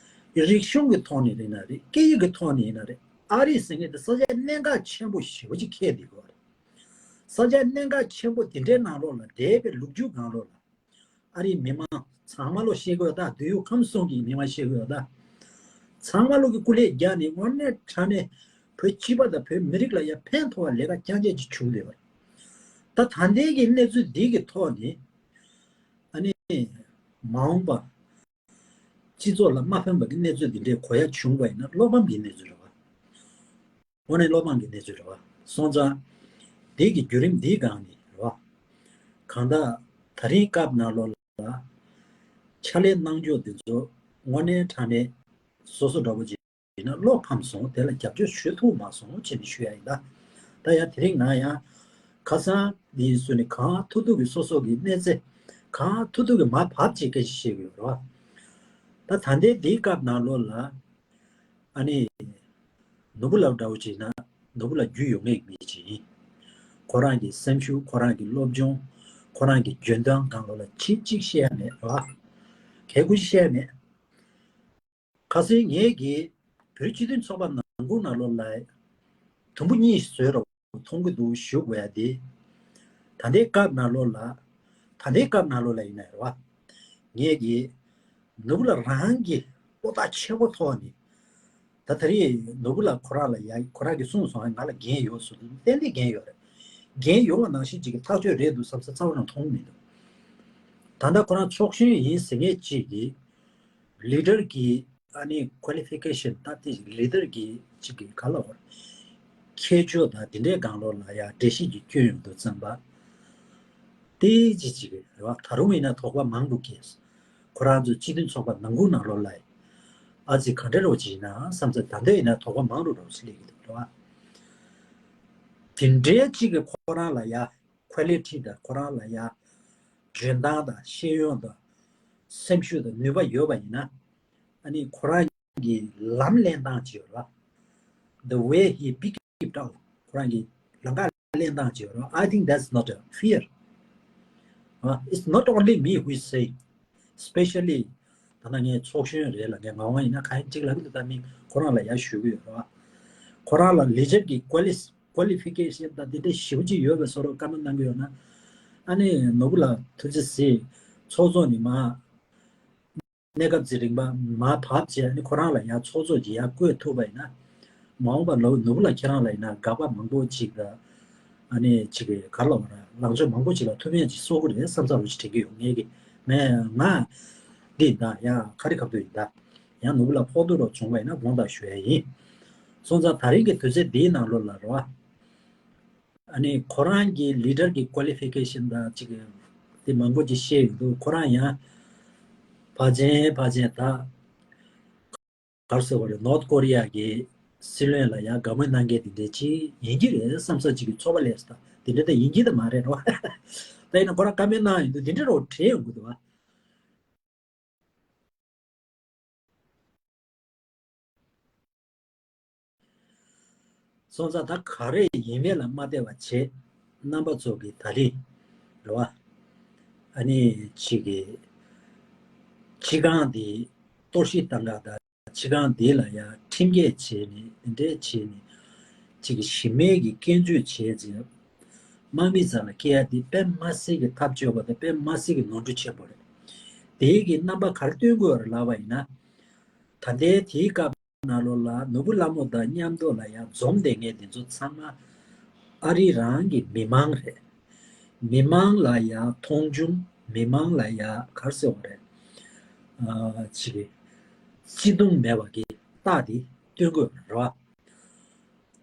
རིག་གཞུང་གི་ཐོག་ནས་ཡིན་ན་རེད། སྐད་ཡིག་གི་ཐོག་ནས་ཡིན་ན་རེད། ཨ་རི་ཟེར་མཁན་དེ་ས་ཆ་གནད་འགག་ཆེན་པོ་ཞེ་པོ་ཅིག་འཁེལ་བསྡད་ཡོད་རེད། ས་ཆ་གནད་འགག་ཆེན་པོ་དེ་འདྲའི་ནང་ལོགས་ལ་འདས་པའི་ལོ་རྒྱུས་སྒང་ལོགས་ལ། ཨ་རིའི་མི་མང་ཚང་མ་ལོ་ཤེས་དགོས་ད། བདུད་ཡུལ་ཁམས་གསུམ་གྱི་མི་མང་ཤེས་དགོས་ད། ཚང་མ་ལོ་གི་སྐུ་ལས་རྒྱག་ནས་དངོས་གནས་དྲང་གནས་བོད་སྤྱི་པ་དང་བོད་མི་རིགས་ལ་ཡང་ཕན་ཐོགས་པ་ལས་ཀ་རྐྱང་རྐྱང་ཅིག་བྱུང་བསྡད་པ་རེད། ད་ད་ལྟའི་གི་གནས་ཚུལ་འདི་གི་ཐོག་ནས་ཨ་ནི་མ་འོངས་པ་སྤྱི་ཚོགས་ལ་མ་ཕན་པ་གི་གནས་ཚུལ་འདི་འདྲའི་གོ་ཡ་བྱུང་བ་ཡིན་ན་བློ་ཕམ་གྱི་གནས་ཚུལ་རེད་བ། དངོས་གནས་བློ་ཕམ་གྱི་གནས་ཚུལ་རེད་བ། སོང་ཙང་། དེ་གི་བརྒྱུད་རིམ་འདིའི་སྒང་ནས་རེད་བ། གང་ལྟར་ད་རིང་སྐབས་ནང་ལོགས་ལ་ཕྱག་ལས་གནང་ཕྱོགས་འདི་ཚོ་དངོས་གནས་དྲང་གནས་སོ་སོ་འདྲ་བོ་ཅིག་ཡིན་ན་བློ་ཕམ་སོང་། དེ་ལ་རྒྱབ་སྐྱོར་ཞུ་ཐུབ་མ་སོང་བྱས་ནས་ཞུ་ཡ་ཡིན་ད། ད་ཡང་དེ་རིང་ང་ཡང་ཁ་སང་འདི་ཚོ་ནས་གང་ཐུབ་ཐུབ་ཀྱི་སོ་སོ་གི་གནས་ཚད་གང་ཐུབ་ཐུབ་ཀྱི་མར་བབས་ཅིག་སྐད་ཆ་བཤད་ཀྱི་ཡོད་རེད་བ། ད་ད་ལྟའི་འདིའི་སྐབས་ནང་ལོགས་ལ། ཨ་ནི། ནོར་བུ་ལགས་འདྲ་བོ་བྱས་ན་ནོར་བུ་ལགས་རྒྱུས་ཡོད་མེད་མི་ཅིག་ཡིན། ཁོ་རང་གི་སེམས་ཤུགས། ཁོ་རང་གི་སློབ་སྦྱོང་། ཁོ་རང་གི་འཇོན་ཐང་སྒང་ལོགས་ལ་ཆེ་གཅིག་བཤད་ཡ་མེད་རེད་བ། གལ་ཁུ་ཅིག་བཤད་ཡ་མེད། ཁ་སང་ངེད་ཀྱིས་བོད་སྤྱི་མཐུན་ཚོགས་པ་ནང་ཁུལ་ནང་ལོགས་ལ་དུམ་བུ་གཉིས་བཟོས་རོགས་མཐོང་གི་འདུག་ཞུ་དགོས་ཡ་དེ། ད་ལྟའི་སྐབས་ནང་ལོགས་ལ། ད་ལྟའི་སྐབས་ནང་ལོགས་ལ་ཡིན་ན་རེད་བ། ངེད་ཀྱིས་ནོར་བུ་ལགས་རང་གི་བློ་ཐག་ཆོད་པོ་ཐོག་ནས། ད་ད་རེས་ནོར་བུ་ལགས་ཁོ་རང་ལ་ཡ་ཁོ་རང་གིས་གསུངས་སོང་། ང་ལ་འགན་ཡོད་ཟེར་དུས་ཏན་ཏན་འགན་ཡོད་རེད། འགན་ཡོད་པ་ནང་བཞིན་ཅིག་གི་ཐག་གཅོད་རེད་འདུག་བསམ་ས་རྩ་བ་ནས་མཐོང་མི་འདུག་ད་ལྟ་ཁོ་རང་ཚོགས་གཞོན་ཡིན་ཟེར་མཁན་ཅིག་གིས། ལི་ཌར་གྱི་ཨ་ནི་ཀོ་ལི་ཕི་ཀེ་ཤན་ད་དེ་ལི་ཌར་གྱི་ཅིག་གི་ག་ལ་བར་ཁྱད་ཆོས་དང་དེ་འདྲའི་སྒང་ལོགས་ལ་ཡང་འགྲེལ་བཤད་ཅིག་བསྐྱོན་ཡོང་དུས་ཙམ་པ། དེ་ཅི་ཅིག་རེད་བ། ད་རུང་ཡིན་ན་དོགས་པ་མང་དུ་སྐྱེས། ཁོ་རང་ཚོ་སྤྱི་མཐུན་ཚོགས་པ་ནང་ཁུལ་ནང་ལོགས་ལ་ཨ་ཙི་ག་འདྲ་རོ་ཅིག་ཡིན་ན་བསམ་ཚེ་ད་ལྟ་ཡིན་ན་དོགས་པ་མང་རུ་རོ་ཅིག་སླེབས་ཀྱི་འདུག་རེད་བ། དེ་འདྲའི་ཅིག་གི་ཁོ་རང་ལ་ཡ། ཀོ་ལི་ཊི་དང་ཁོ་རང་ལ་ཡ། འཇོན་ཐང་དང་ཤེས་ཡོན་དང་། སེམས་ཤུགས་དང་ནུས་པ་ཡོད་པ་ཡིན་ན། ཨ་ནི་ཁོ་རང་གི་ལམ་ལེན་སྟངས་ཅིག་ཡོད་རེད་བ། The way he pick it up. ཁོ་རང་གི་ལམ་ཁ་ལེན་སྟངས་ཅིག་ཡོད་རེད་བ། I think that's not a fear. Uh, it's not only me who is saying. Especially ད་ནང་ངའི་ཚོགས་གཞོན་རེད་ལ་ངས་ངག་དབང་ཡིན་ན་གང་ཡིན་གཅིག་ལབ་ཀྱི་འདུག་ད་མི་ཁོ་རང་ལ་ཡ་ཞུ་གི་ཡོད་རེད་བ། ཁོ་རང་ལ་ལས་བྱེད་ཀྱི་ཀོ་ལི་ཀོ་ལི་ཕི་ཀེ་ཤན་དང་དེ་འདྲ་ཞེ་པོ་ཅིག་ཡོད་པའི་བཟོ་འདྲ་བཀའ་མོལ་གནང་གི་ཡོད་ན། ཨ་ནི་ནོར་བུ་ལགས་ཐུགས་རྗེ་གཟིགས། ཚོགས་གཙོ་ནས་མར་གནས་སྐབས་ཅིག་རིང་པ་མར་བབས་བྱས་ཨ་ནི་ཁོ་རང་ལ་ཡང་ཚོགས་གཙོ་ཅིག་ཡར་བསྐོས་ཐུབ་པ་ཡིན་ན། མ་འོངས་པ་ལ་ནོར་བུ་ལགས་ཁྱེད་རང་ལ་ཡིན་ན་དགག་པ་མང་པོ་ཅིག་དང་། ཨ་ནི་ཅིག་གི་ག་རེ་ལབ་དགོས་རེད། ལངས་ཕྱོགས་མང་པོ་ཅིག་ལ་ཐུགས་ཕན་ཅིག་གསོ་གི་རེད་བསམ་ཚར་བ་ཅིག་དྲན་གྱི་ཡོད། ངས་ཀྱི་མེད་ང་འདི་ཡིན་ད་ཡང་ག་རེ་ག་རེ་ཡིན་ད། ཡང་ནོར་བུ་ལགས་ཕོག་ཐུག་རོགས་བྱུང་བ་ཡིན་ན་དགོངས་དག་ཞུ་ཡ་ཡིན། སོང་ཙང་ད་རིང་གི་དུས་ཚོད་འདིའི་ནང་ལོགས་ལ་རེད་བ། ཨ་ནི་ཁོ་རང་གི་ལི་ཌར་གྱི་ཀོ་ལི་ཕི་ཀེ་ཤན་དང་ཅིག་དེ་མང་པོ་ཅིག་བཤད་ཡོང་དུས་ཁོ་རང་ཡང་ཕལ་ཆེར་ཕལ་ཆེར་ད་ག་རེ་ཟེར་བ་རེད། ནོར་ཐ་ཀོ་རི་ཡ་གི་སྲིད་བློན་ལ་ཡང་དགའ་མོས་གནང་མཁན་དེ་འདྲ་ཅིག་ཡིན་གྱི་རེད་བསམ་ས་ཅིག་གི་ཚོར་བ་སླེབས་སོང་། ད་དེ་འདྲ་ད་ཡིན་གྱི་ད་མ་རེད་རོ། ད་ཡིན་ན་ཁོ་རང་བཀའ་མོལ་གནང་ཡོང་དུས་དེ་འདྲ་རོ་དྲན་ཡོང་གི་འདུག་བ། སོང་ཙང་ད་ག་རེ་ཡིན་མིན་ལ་མ་བལྟས་པ་བྱས། རྣམ་པ་ཚོ་གི་ད་རེས་རེད་བ། ཨ་ནི་ཅིག་གི་སྤྱི་ཁང་འདི་གཏོར་བཤིག་བཏང་ག་དང་སྤྱི་ཁང་འདི་ལ་ཡང་ཁྲིམས་འགལ་བྱས་ནས་འདི་འདྲས་བྱས་ནས་ཅིག་གི་གཞི་མེད་ཀྱི་སྐྱོན་བརྗོད་བྱས་ཚེ། དམག་མི་རྩ་ལ་སྐྱེལ་ཡ་འདི་དཔེ་མ་སྲིད་ཀྱི་ཐབས་སྐྱོ་བ་དང་དཔེ་མ་སྲིད་ཀྱི་ནོར་འཁྲུལ་ཆེན་པོ་རེད། དེའི་གི་རྣམ་པ་ག་རེ་སྟོན་དགོས་རེད་ལབ་པ་ཡིན་ན། ད་ལྟའི་དེའི་སྐབས་ནང་ལོགས་ལ་ནོར་བུ་ལྷ་མོ་དང་མཉམ་དུ་ལ་ཡང་འཛོམས་བསྡད་མཁན་དེ་ཚོ་ཚང་མ་ཨ་རི་རང་གི་མི་མང་རེད། མི་མང་ལ་ཡང་མཐོང་ཆུང་། མི་མང་ལ་ཡང་ག་རེ་ཟེར་བ་རེད། ཨ་ཅིག་སྤྱི་མཐུན་མེད་པ་གི་རྟགས་དེ་སྟོན་དགོས་རེད་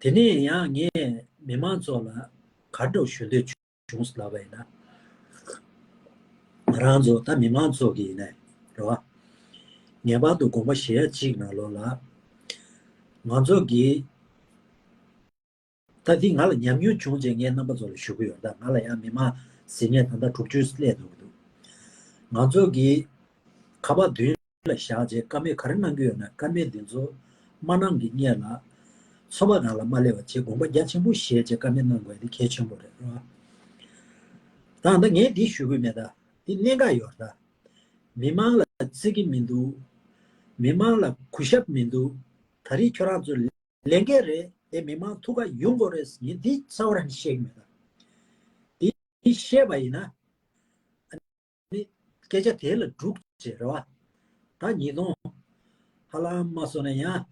བ། དེ་ནས་ཡང་ངས་མི་མང་ཚོ་ལ་ག་འདྲ་ཞུ་འདོད་བྱུང་ལབ་པ་ཡིན་ན། ང་རང་ཚོ་ད་མི་མང་ཚོ་གི་ཡིན་ནའི་རེད་བ། ངེས་པར་དུ་དགོངས་པ་བཞེས་ཡ་གཅིག་ནང་ལོགས་ལ། ང་ཚོ་གི་ད་འདི་ང་ལ་ཉམས་མྱོང་བྱུང་རྗེས་ངས་རྣམ་པ་ཚོ་ལ་ཞུ་གི་ཡོད། ད་ང་ལ་ཡང་མི་མང་ཟེར་མཁན་ད་ལྟ་དྲུག་ཅུ་སླེབས་འགྲོ་གི་འདུག་ང་ཚོ་གི་ཁ་པར་མདུན་ལ་བཞག་རྗེས་བཀའ་མོལ་ག་རེ་གནང་གི་ཡོད་ན་བཀའ་མོལ་འདི་ཚོ་མ་གནང་གི་སྔོན་ལ་ཚོགས་པ་ནང་ལ་མ་སླེབས་པ་བྱས་དགོངས་པ་རྒྱ་ཆེན་པོ་བཞེས་རྗེས་བཀའ་མོལ་གནང་དགོས་ཡ་དེ་གལ་ཆེན་པོ་རེད་རོ། ད་ད་ངས་འདི་ཞུ་གི་མེད། ད་འདི་གནད་འགག་ཡོད་རེད། ད་མི་མང་ལ་བརྩི་གི་མི་འདུག་མི་མང་ལ་གུས་ཞབས་མི་འདུག་ད་རེས་ཁྱོད་རང་ཚོ་ལས་འགན་རེད་དེ། མི་མང་ཐུགས་ཁ་ཡོང་དགོས་རེད། ངས་འདི་རྩ་བ་རང་བཤད་གི་མེད། ད་འདི་བཤད་པ་ཡིན་ན། ནི་སྐད་ཆ་དེ་ལ་འགྲུག་ཅེས་རེད་བ། ད་ཉིས་སྟོང་ཧ་ལམ་མ་སོང་ན་ཡང་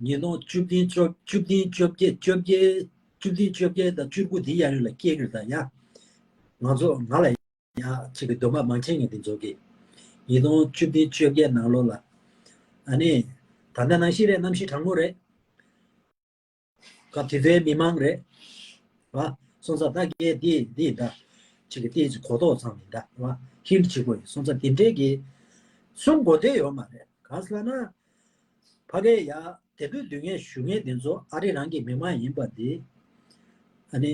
ཉིས་སྟོང་བཅུ་བདུན་བཅོ་བཅུ་བདུན་བཅོ་བརྒྱད་བཅོ་བརྒྱད་བཅུ་བདུན་བཅོ་བརྒྱད་དང་བཅུ་དགུ་དེ་ཡར་ཡོད་ལ་སྐྱེས་ཀྱི་རེད། ད་ཡང་ང་ཚོ་ང་ལ་ཡང་ཅིག་གི་འདོད་པ་མང་ཆེ་ངས་དེ་ཚོ་གི་ཉིས་སྟོང་བཅུ་བདུན་བཅོ་བརྒྱད་ནང་ལོགས་ལ་ཨ་ནི་ད་ལྟ་ནང་བཞིན་རེད། གནམ་གཤིས་གྲང་མོ་རེད། སྐབས་དེ་ཚོའི་མི་མང་རེད། བ། སོང་ཙང་ད་གས་འདི་འདི་ད་ཅིག་གི་ཏིས་གོ་རྟོགས་ཚང་མི་འདྲ་བ་ཧིན་གཅིག་པོ་ཡིན། སོང་ཙང་དེ་འདྲའི་གི་གསུང་དགོས་དོན་ཡོད་མ་རེད། ག་ཟེར་ལབ་ན། ཕ་གིར་ཡ་དེ་དུས་སྡོད་མཁན་བཞུགས་མཁན་དེ་ཚོ་ཨ་རི་རང་གི་མི་མང་ཡིན་པ་འདི་ཨ་ནི་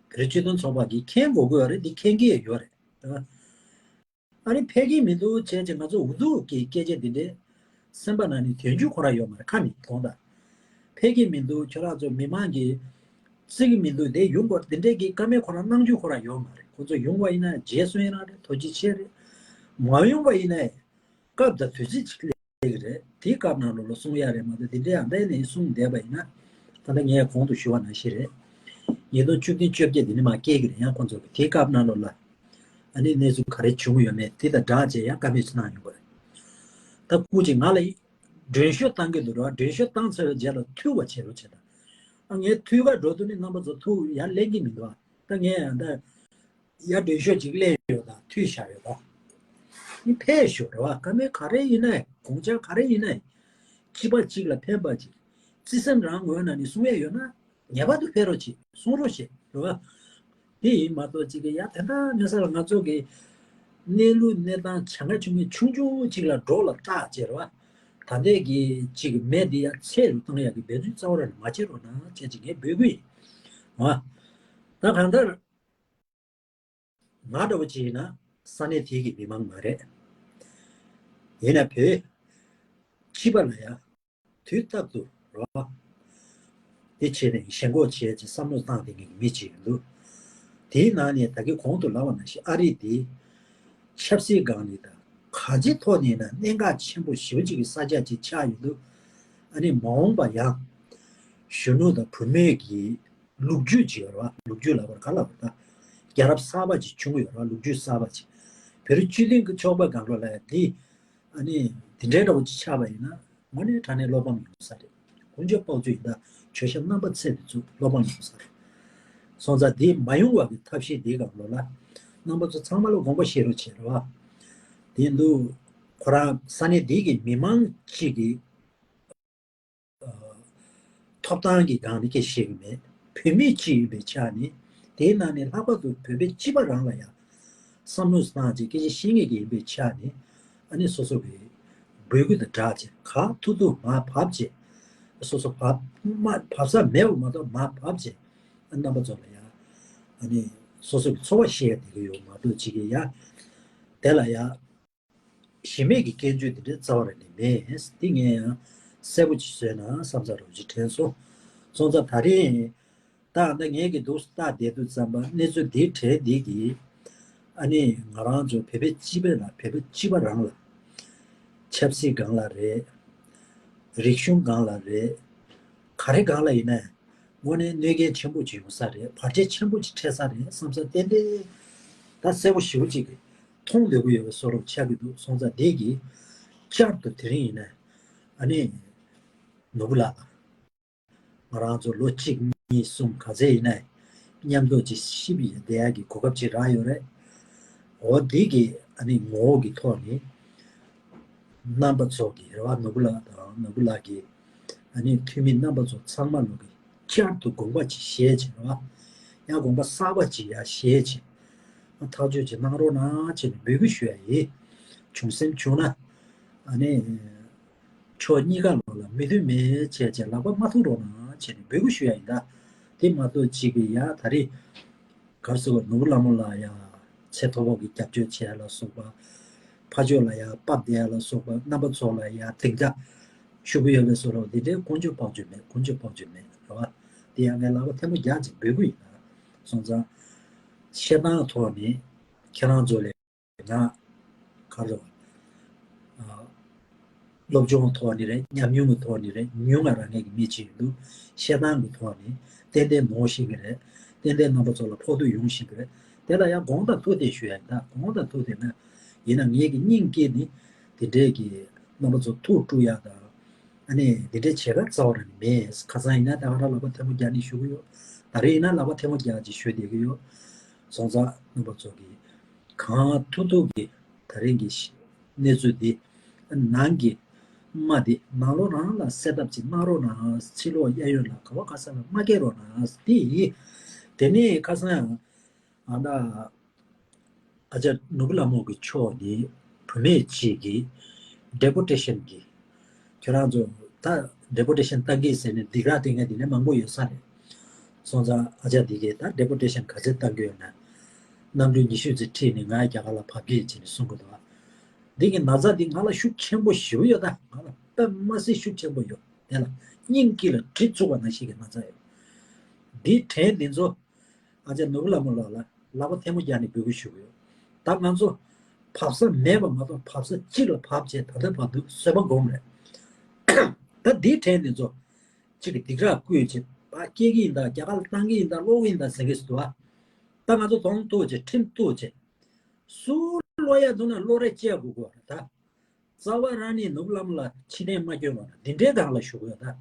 བོད་རིགས་སྤྱི་མཐུན་ཚོགས་པ་གིས་མཁྱེན་དགོས་ཀྱི་ཡོད་རེད། འདི་མཁྱེན་གྱི་ཡོད་རེད། ཨ་ནི་ཕེབས་ཀྱི་མི་འདུག་བྱས་ཙང་ང་ཚོ་འུ་ཐུག་གི་སྐད་ཆ་འདི་འདྲའི་སེམས་པ་ནང་ནས་དོན་རྒྱུ་ཁོ་རང་ཡོད་མ་རེད། ཁ་ནས་དགོངས་དག་ཕེབས་ཀྱི་མི་འདུག་ཁྱོད་རང་ཚོ་མི་མང་གིས་བརྩི་གི་མི་འདུག་དེ་ཡོང་དགོས་འདི་འདྲའི་གི་བཀའ་མོལ་ཁོ་རང་གནང་རྒྱུ་ཁོ་རང་ཡོད་མ་རེད། ཁོ་ཚོ་ཡོང་བ་ཡིན་ན་རྗེས་སུ་ཡིན་རང་རེད། ཐུགས་རྗེ་ཆེ་རེད། མ་ཡོང་བ་ཡིན་ན་སྐབས་དང་དུས་ཚོད་ཅིག་སླེབས་ཀྱི་རེད། དེའི་སྐབས་ནང་ལོགས་ལ་གསུང་ཡ་རེད་མ་གཏོགས་དེ་འདྲའི་ཨ་འདྲ་ནས་གསུང་བསྡད་པ་ཡིན་ན་ད་ལྟ་ངས་གོང་དུ་ཞུ་བ་ནང་བཞིན་རེད། ཉིས་སྟོང་བཅུ་བདུན་བཅོ་བརྒྱད་དེ་ནས་མར་སྐྱེལ་གྱི་རེད། ཡང་ཁོང་ཚོ་གི་དེའི་སྐབས་ནང་ལོགས་ལ་ཨ་ནི་གནས་ཚུལ་ག་རེ་བྱུང་ཡོད་མེད་དེ་དང་སྦྲགས་བྱས་ཡང་བཀའ་མོལ་ཅིག་གནང་ཡོང་གི་རེད། ད་སྐུ་མཁྱེན་ང་ལ་མགྲོན་ཤོག་བཏང་གི་འདུག་ར། མགྲོན་ཤོག་བཏང་ཚར་བའི་རྗེས་ལ་ཐུག་པ་བྱེད་རོགས་བྱེད་དང་། ཨ་ངས་ཐུག་ག་འགྲོ་དུས་ནི་རྣམ་པ་ཚོ་ཐུག་ཡར་ལེན་གྱི་མི་འདུག་ཨ་ད་ངས་ཡང་ད། ཡར་མགྲོན་ཤོག་ཅིག་ལེན་ཡོད་དང་མཐུད་བཞག་ཡོད་དང་། ནི་ཕེབས་ཤོག་རེད་བ། བཀའ་མོལ་ག་རེ་ཡིན་ནའི་དགོངས་འཆར་ག་རེ་ཡིན་ནའི་གཅིག་པ་གཅིག་ལ་ཕན་པ་ཅིག་བརྩི་སེམས་རང་ངོས་ནས་ནི་གསུང་ཡས་ཡོད་ན་ངེས་པར་དུ་ཕེབས་རོགས་བྱེད། གསུང་རོགས་བྱེད་རེད་བ། དེ་ཡིན་མ་གཏོགས་ཅིག་གི་ཡ་དེ་འདྲ་མི་ས་ལ་ང་ཚོ་གི་གནས་ལུགས་གནས་སྟངས་བྱ་དགའ་བྱུང་མཁན་ཆུང་ཆུང་ཅིག་ལ་འགྲོ་ལ་བལྟ་བྱེད་རེད་བ། ད་ལྟའི་གི་ཅིག་གི་མེ་འདི་ཡ་ཚད་རུ་བཏང་ཡག་གི་འབད་བརྩོན་རྩ་བ་རང་ནས་མ་བྱེད་རོགས་གནང་བྱས་ཅིག་ངས་འབོད་སྐུལ་ཡིན་བ། ད་གང་ལྟར། ང་འདྲ་བོ་ཅིག་ཡིན་ན་ས་གནས་དེའི་གི་མི་མང་མ་རེད། ཡིན་ན་བོད་སྤྱི་པ་ལ་ཡ་དུས་རྟག་ཏུ་རོགས་དེ་བྱས་ནས་ཞེན་ཁོག་བྱས་ཀྱི་བསམ་བློ་བཏང་བསྡད་མཁན་གྱི་མི་ཅིག་ཡིན་འདུག་དེའི་ནང་ནས་ད་གིན་གོང་དུ་ལབ་པ་ནང་བཞིན་ཨ་རི་འདི་ཆབ་སྲིད་སྒང་ནས་དང་ག་ཅི་ཐོག་ནས་ན་གནད་འགག་ཆེན་པོ་ཞེ་པོ་ཅིག་གི་ས་ཆ་ཅིག་ཆགས་ཡོད་འདུག་ཨ་ནི་མ་འོངས་པ་ཡང་གཞོན་ནུ་དང་བུད་མེད་ཀྱི་ལོ་རྒྱུས་ཅིག་ཡོད་རེད་བ། ལོ་རྒྱུས་ལབ་པར་ག་ལབ་པར་ད། རྒྱལ་རབས་གསར་པ་ཅིག་བྱུང་ཡོད་རེད་བ། ལོ་རྒྱུས་གསར་པ་ཅིག་བོད་རིགས་སྤྱི་མཐུན་གྱི་ཚོགས་པའི་སྒང་ལོགས་ལ་ཡང་འདི་ཨ་ནི་འདི་འདྲའི་འདྲ་བོ་ཅིག་ཆགས་པ་ཡིན་ན་དངོས་གནས་དྲང་གནས་བློ་ཕམ་ཡོང་ས་རེད། དཀོན་མཆོག་དཔལ་འབྱོར་ཡིན་ད་ཆོས་ཞབས་རྣམ་པ་ཚེ་འདི་ཚོ་བློ་ཕམ་ཡོང་ས་རེད། སོང་ཙང་འདི་མ་ཡོང་བ་གི་ཐབས་ཤེས་འདིའི་སྒང་ལོགས་ལ་རྣམ་པ་ཚོ་ཚང་མ་ལ་དགོངས་པ་བཞེས་རོགས་བྱེད་རེད་བ། དེ་འདུག་ཁོ་རང་ས་གནས་འདི་གི་མི་མང་གཅིག་གི་ཐོབ་ཐང་གི་སྒང་ནས་སྐད་ཆ་བཤད་ཀྱི་མེད། བུད་མེད་ཅིག་ཡིན་པའི་ཆ་ནས་དེའི་ནང་ནས་ལྷག་པར་དུ་བོད་པའི་སྤྱི་པ་རང་ལ་ཡང་བསམ་བློ་བཏང་ཅིག་སྐད་ཆ་བཤད་མཁན་གྱི་ཡིན་པའི་ཆ་ནས་ཨ་ནི་སོ་སོ་གི་འབོད་སྐུལ་དང་སྦྲགས་ཅིག་ག་ཐུབ་ཐུབ་མར་བབས་ཅིག་སོ་སོ་བབས་མ་བབས་ས་མེད་པ་མ་གཏོགས་མར་བབས་ཅིག་རྣམ་པ་ཚོ་ལ་ཡང་ཨ་ནི་སོ་སོ་གི་ཚོར་བ་བཤད་བསྡད་ཀྱི་ཡོད་མ་གཏོགས་ཅིག་གི་ཡང་དེ་ལ་ཡང་། གཞི་མེད་ཀྱི་སྐྱོན་བརྗོད་འདི་འདྲའི་རྩ་བ་རང་ནས་མེད། འདི་ངས་ཡང་གསལ་པོ་ཅིག་བཟོས་ན་བསམ་ཚར་རོགས་ཅིག་དྲན་སོང་། སོང་ཙང་ད་རེས་ད་ལྟ་ངས་ཀྱི་འདུག་ལྟ་བསྡད་དུས་ཙམ་པ་གནས་ཚུལ་འདིའི་གྲས་འདི་གིས་ཨ་ནི་ང་རང་ཚོ་བོད་པའི་སྤྱི་པའི་ལ་བོད་པའི་སྤྱི་པ་རང་ལ་ཆབ་སྲིད་སྒང་ལ་རེད། རིག་གཞུང་སྒང་ལ་རེད། ག་རེ་སྒང་ལ་ཡིན་ན་དངོས་གནས་གནོད་སྐྱོན་ཆེན་པོ་ཅིག་ཡོང་ས་རེད། བར་ཆད་ཆེན་པོ་ཅིག་འཕྲད་ས་རེད་བསམ་ས་ཏན་ཏན་ད་གསལ་པོ་ཞེ་པོ་ཅིག་གིས་མཐོང་སྡོད་ཀྱི་ཡོད་པའི་བཟོ་འདྲ་ཆགས་ཀྱི་འདུག་སོང་ཙང་འདི་གིས་བསྐྱར་དུ་དེ་རིང་ཡིན་ན་ཨ་ནི་ནོར་བུ་ལགས་དང་ང་རང་ཚོ་ལོ་གཅིག་གཉིས་གསུམ་ག་ཚད་ཡིན་ན་མཉམ་དུ་ཅིག་ཤི་བའི་བསྡད་ཡག་གི་གོ་སྐབས་ཅིག་རག་ཡོད་རེད། འོ་འདི་གི་ཨ་ནི་ངོ་བོ་གི་ཐོག་ནས། རྣམ་པ་ཚོ་གིས་རེ་བ་ནོར་བུ་ལགས་དང་ནོར་བུ་ལགས་ཀྱི་ཨ་ནི་འཐུས་མི་རྣམ་པ་ཚོ་ཚང་མ་ལོ་གི་བསྐྱར་དུ་དགོངས་པ་ཅིག་བཞེས་བྱས་རེད་བ། ཡང་དགོངས་པ་གསར་པ་ཅིག་ཡང་བཞེས་བྱས། ཐག་གཅོད་ཅིག་གནང་རོགས་གནང་བྱས་ནས་འབོད་སྐུལ་ཞུ་ཡ་ཡིན། བྱུང་སེམས་བྱུང་ན་ཨ་ནི་ཕྱོགས་གཉིས་ཀ་ལོགས་ལ་མོས་མཐུན་མེད་བྱས་བྱས་ལག་པ་མ་ཐུག་རོགས་གནང་བྱས་ནས་འབོད་སྐུལ་ཞུ་ཡ་ཡིན་ད། དེ་མ་གཏོགས་ཅིག་གི་ཡ་ད་རེས། ག་རེ་ཟེར་བ་ནོར་བུ་ལྷ་མོ་ལགས་ཡང་ཚེ་མཐོ་པོ་གི་རྒྱབ་སྐྱོར་བྱས་ལ་སོགས་པ། ཕ་ཕྱོགས་ལ་ཡང་སྤབས་བསྡད་ལ་སོགས་པ་རྣམ་པ་ཚོ་ལ་ཡང་སྡིངས་ཆ་ཞུ་གི་ཡོད་པའི་བཟོ་འདྲ་འདི་འདྲའི་དཀོན་མཆོག་དཔལ་འབྱོར་མེད། དཀོན་མཆོག་དཔལ་འབྱོར་མེད་རེད་བ། དེ་ཡང་ངས་ལག་པ་ཐལ་མོ་རྒྱག་ཅིག་འབོད་སྐུལ་ཡིན་ན། སོང་ཙང་བཤད་སྟངས་ཐོག་ནས་ཁྱེད་རང་ཚོ་ལས་ང་ག་རེ་རེད་བ། སློབ་སྦྱོང་ཐོག་ནས་རེད། ཉམས་མྱོང་གི་ཐོག་ནས་རེད། ཉུང་ང་རང་ངེད་ཀྱི་མི་གཅིག་ཡིན་འདུག་བཤད་སྟངས་ཀྱི་ཐོག་ནས་ཏན་ཏན་ནོར་ཤེས་ཀྱི་རེད། ཏན་ཏན་རྣམ་པ་ཚོ་ལ་ཕོག་ཐུག་ཡོང་ཤེས་ཀྱི་རེད། དེ་ལ་ཡང་དགོངས་དག་ཐུགས་བདེན་ཞུ་ཡ་ཡིན། ད་དགོངས་དག་ཐུགས་བདེན་ན་ཡིན་ན་ངེད་ཀྱི་སྙིང་དཀྱིལ་ནས་དེ་འདྲས་ཀྱི་རྣམ་པ་ཚོ་ཐུགས་དཀྲུག་ཡ་དང་ཨ་ནི་དེ་འདྲས་བྱེད་ཀ་རྩ་བ་རང་ནས་མེད། ཁ་སང་ཡིན་ན་ད་ག་རང་ལག་པ་ཐལ་མོ་རྒྱག་ནས་ཞུ་གི་ཡོད། ད་རེས་ཡིན་ན་ལག་པ་ཐལ་མོ་རྒྱག་ཅིག་ཞུ་བསྡད་ཀྱི་ཡོད། སོང་ཙང་རྣམ་པ་ཚོ་གིས་གང་ཐུབ་ཐུབ་ཀྱིས་ད་རིང་གི་གནས་ཚུལ་འདི་ནང་གི་རྨ་འདི་ནང་ལོགས་རང་ལ་སེལ་ཐབས་ཅིག་གནང་རོགས་གནང་། ཕྱི་ལོགས་གཡས་གཡོན་ལ་ག་བ་ག་ས་ལ་མ་སྐྱེལ་རོགས་གནང་། དེ་ཡིས་ དེ་ནས་ཁ་སང་ཡང་ཨ་ད་ཨ་ཅག་ནོར་བུ་ལྷ་མོ་གི་ཕྱོགས་ནས་བུད་མེད་ཅིག་གིས་ཌེ་པོ་ཊེ་ཤན་གྱི་ཁྱོད་རང་ཚོ་ད་ཌེ་པོ་ཊེ་ཤན་བཏང་གི་ཟེར་ནས་སྡིགས་ར་བསྟེན་མཁན་དེ་ནས་མང་པོ་ཡོད་ས་རེད། སོང་ཙང་ཨ་ཅག་འདི་གས་ད་ཌེ་པོ་ཊེ་ཤན་ག་ཚོད་བཏང་གི་ཡོད་ན། གནམ་གྲུ་ཉི་ཤུ་ཙམ་ཁྲིད་ནས་ང་རྒྱ་གར་ལ་བབས་ཀྱི་ཡིན་ཅེས་ནས་གསུང་གི་འདུག་ཨ། འདི་གི་ན་ཚ་འདི་ང་ལ་ཤུགས་ཆེན་པོ་ཞེ་པོ་ཡོད་ད། ང་ལ་དཔེ་མ་སྲིད་ཤུགས་ཆེན་པོ་ཡོད། དེ་ལ་སྙིང་དཀྱིལ་ལ་གྲི་བཙུགས་པ་ནང་བཞིན་གྱི་ན་ཚ་ཡོད། འདིའི་དྲན་འདི་ཚོ་ཨ་ཅག་ནོར་བུ་ལྷ་མོ་ལགས་ལ་ལག་པ་ཐལ་མོ་སྦྱར་ནས་འབོད་སྐུལ་ཞུ་གི་ཡོད། ད་ང་ཚོ་བབས་ས་མེད་པ་མ་གཏོགས་བབས་ས་གཅིག་ལ་བབས་བྱས་ད་ལྟ་བར་དུ་བཟོད་པ་སྒོམ་རེད། ད་འདིའི་དྲན་འདི་ཚོ་གཅིག་གི་སྡིགས་ར་བསྐུལ་བྱས་ཕར་སྐྱེལ་གི་ཡིན་ད། རྒྱ་གར་ལ་བཏང་གི་ཡིན་ད། སློག་གི་ཡིན་ད་ཟེར་གི་ཟེར་འདུག་ཨ། ད་ང་ཚོ་གདོང་གཏུགས་བྱས་ཁྲིམས་གཏུགས་བྱས་སུ་སློག་ཡ་འདུག་ན་སློག་རས་བཅད་དགོས་ཀྱི་རེད་ད། རྩ་བ་རང་ནས་ནོར་བུ་ལྷ་མོ་ལ་ཕྱིར་འཐེན་མ་སྐྱོན་རོགས་གནང་། འདི་འདྲའི་སྒང་ལ་ཞུ་གི་ཡོད་ད།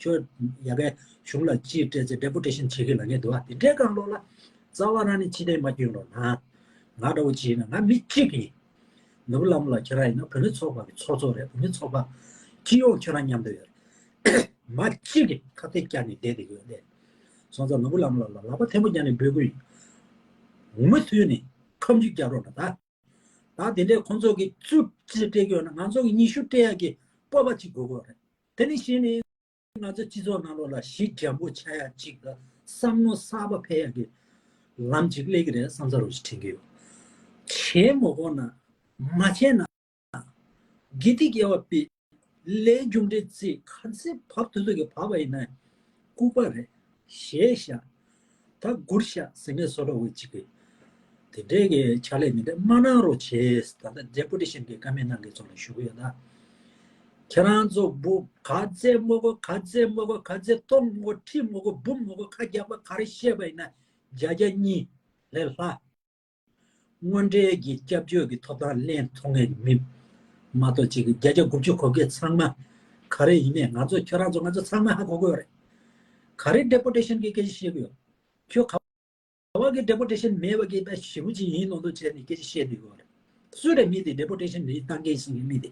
ཁྱོད་ཡ་གའི་གཞུང་ལ་ཅིག་སྤྲད་ཚེ་ཌེ་པོ་ཊེ་ཤན་བྱེད་ཀྱི་ལབ་མཁན་འདུག་ཨ། འདི་འདྲའི་སྒང་ལོགས་ལ་རྩ་བ་རང་ནས་ཕྱིར་འཐེན་མ་སྐྱོན་རོགས་གནང་། ང་འདྲ་བོ་ཅིག་ཡིན་ན་ང་མི་གཅིག་ཡིན། ནོར་བུ་ལྷ་མོ་ལགས་ཁྱེད་རང་ཡིན་ན་བུད་མེད་ཚོགས་པ་གི་ཚོགས་གཙོ་རེད། བུད་མེད་ཚོགས་པ་སྤྱི་ཡོངས་ཁྱོད་རང་མཉམ་དུ་ཡོད་རེད། མ་གཅིག་གིས་ཁ་གཏད་བཀྱག་ནས་བསྡད་བསྡད་ཀྱི་ཡོད་རེད། སོང་ཙང་ནོར་བུ་ལྷ་མོ་ལགས་ལ་ལག་པ་ཐལ་མོ་སྦྱར་ནས་འབོད་སྐུལ་ཡིན། འུ་མ་ཐུག་ནས་ཁ་མཆུ་རྒྱག་རོགས་གནང་ད། ད་དེ་འདྲའི་ཁོང་ཚོ་གིས་བཅུ་གཅིག་སྤྲད་ཀྱི་ཡོད་ན་ང་ཚོ་གིས་ཉི་ཤུ་སྤྲད་ཡག་གི་སྤོབས་པ་གཅིག་དགོས་ཀྱི་ཡོད་རེད། དེ་ནས་གཞི་ནས་ང་ཚོ་སྤྱི་ཚོགས་ནང་ལོགས་ལ་ཞི་འཇམ་པོ་ཆགས་ཡག་གཅིག་དང་བསམ་བློ་གསར་པ་འཕེལ་ཡག་གི་ལམ་གཅིག་སླེབས་ཀྱི་རེད་བསམ་ས་རུ་ཞིག་དྲན་གྱི་ཡོད། བྱེད་མ་དགོས་ན་མ་བྱས་ན། དགེ་སྡིག་དབྱེ་བ་དཔེ། ལས་རྒྱུ་འབྲས་རྩིས་ག་ཚད་བབས་ཐུབ་ཐུབ་ཀྱི་བབས་པ་ཡིན་ན་ལྐུགས་པ་རེད། ཞེད་བཞག་ད་སྒུར་བཞག་ཟེར་མཁན་བཟོ་འདྲ་བོ་ཅིག་གི་དེ་འདྲའི་གི་ཕྱག་ལས་མི་འདྲ་མ་གནང་རོགས་བྱེད། ད་ལྟ་ཌེ་པུ་ཊེ་ཤན་གྱི་བཀའ་མོལ་གནང་མཁན་ཚོ་ལ་ཞུ་གི་ཡོད་ད། ཁྱེད་རང་ཚོ་འབུ་ག་ཚད་མ་དགོས། ག་ཚད་མ་དགོས། ག་ཚད་གཏོང་མ་དགོས། ཁྲིད་མ་དགོས། འབུམ་མ་དགོས། ཁ་རྒྱག་པ་ག་རེ་བཤད་པ་ཡིན་ན་བརྒྱ་ཆ་གཉིས་ལས་ལྷག་དངོས་འབྲེལ་གྱི་སྐྱབས་བཅོལ་གྱི་ཐོབ་ཐང་ལེན་ཐུབ་མཁན་གྱི་མི་མ་གཏོགས་གཅིག་གི་བརྒྱ་ཆ་དགུ་བཅུ་གོ་བརྒྱད་ཚང་མ་ག་རེ་ཡིན་མིན་ང་ཚོ་ཁྱོད་རང་ཚོ་ང་ཚོ་ཚང་མ་ཧ་གོ་གི་ཡོད་རེད། ག་རེ་ཌེ་པོ་ཊེ་ཤན་གྱི་སྐད་ཆ་བཤད་གི་ཡོད། ཁྱོད་ག་བ་གི་ཌེ་པོ་ཊེ་ཤན་མེད་པ་གི་དཔེ་ཞེ་པོ་ཅིག་ཡིན་ནོ་འདུག་བྱས་ནས་སྐད་ཆ་བཤད་བསྡད་ཡོད་རེད། སུ་རེད་མི་དེ་ཌེ་པོ་ཊེ་ཤན་མི་བཏང་མཁན་ཞིག་གི་མི་དེ།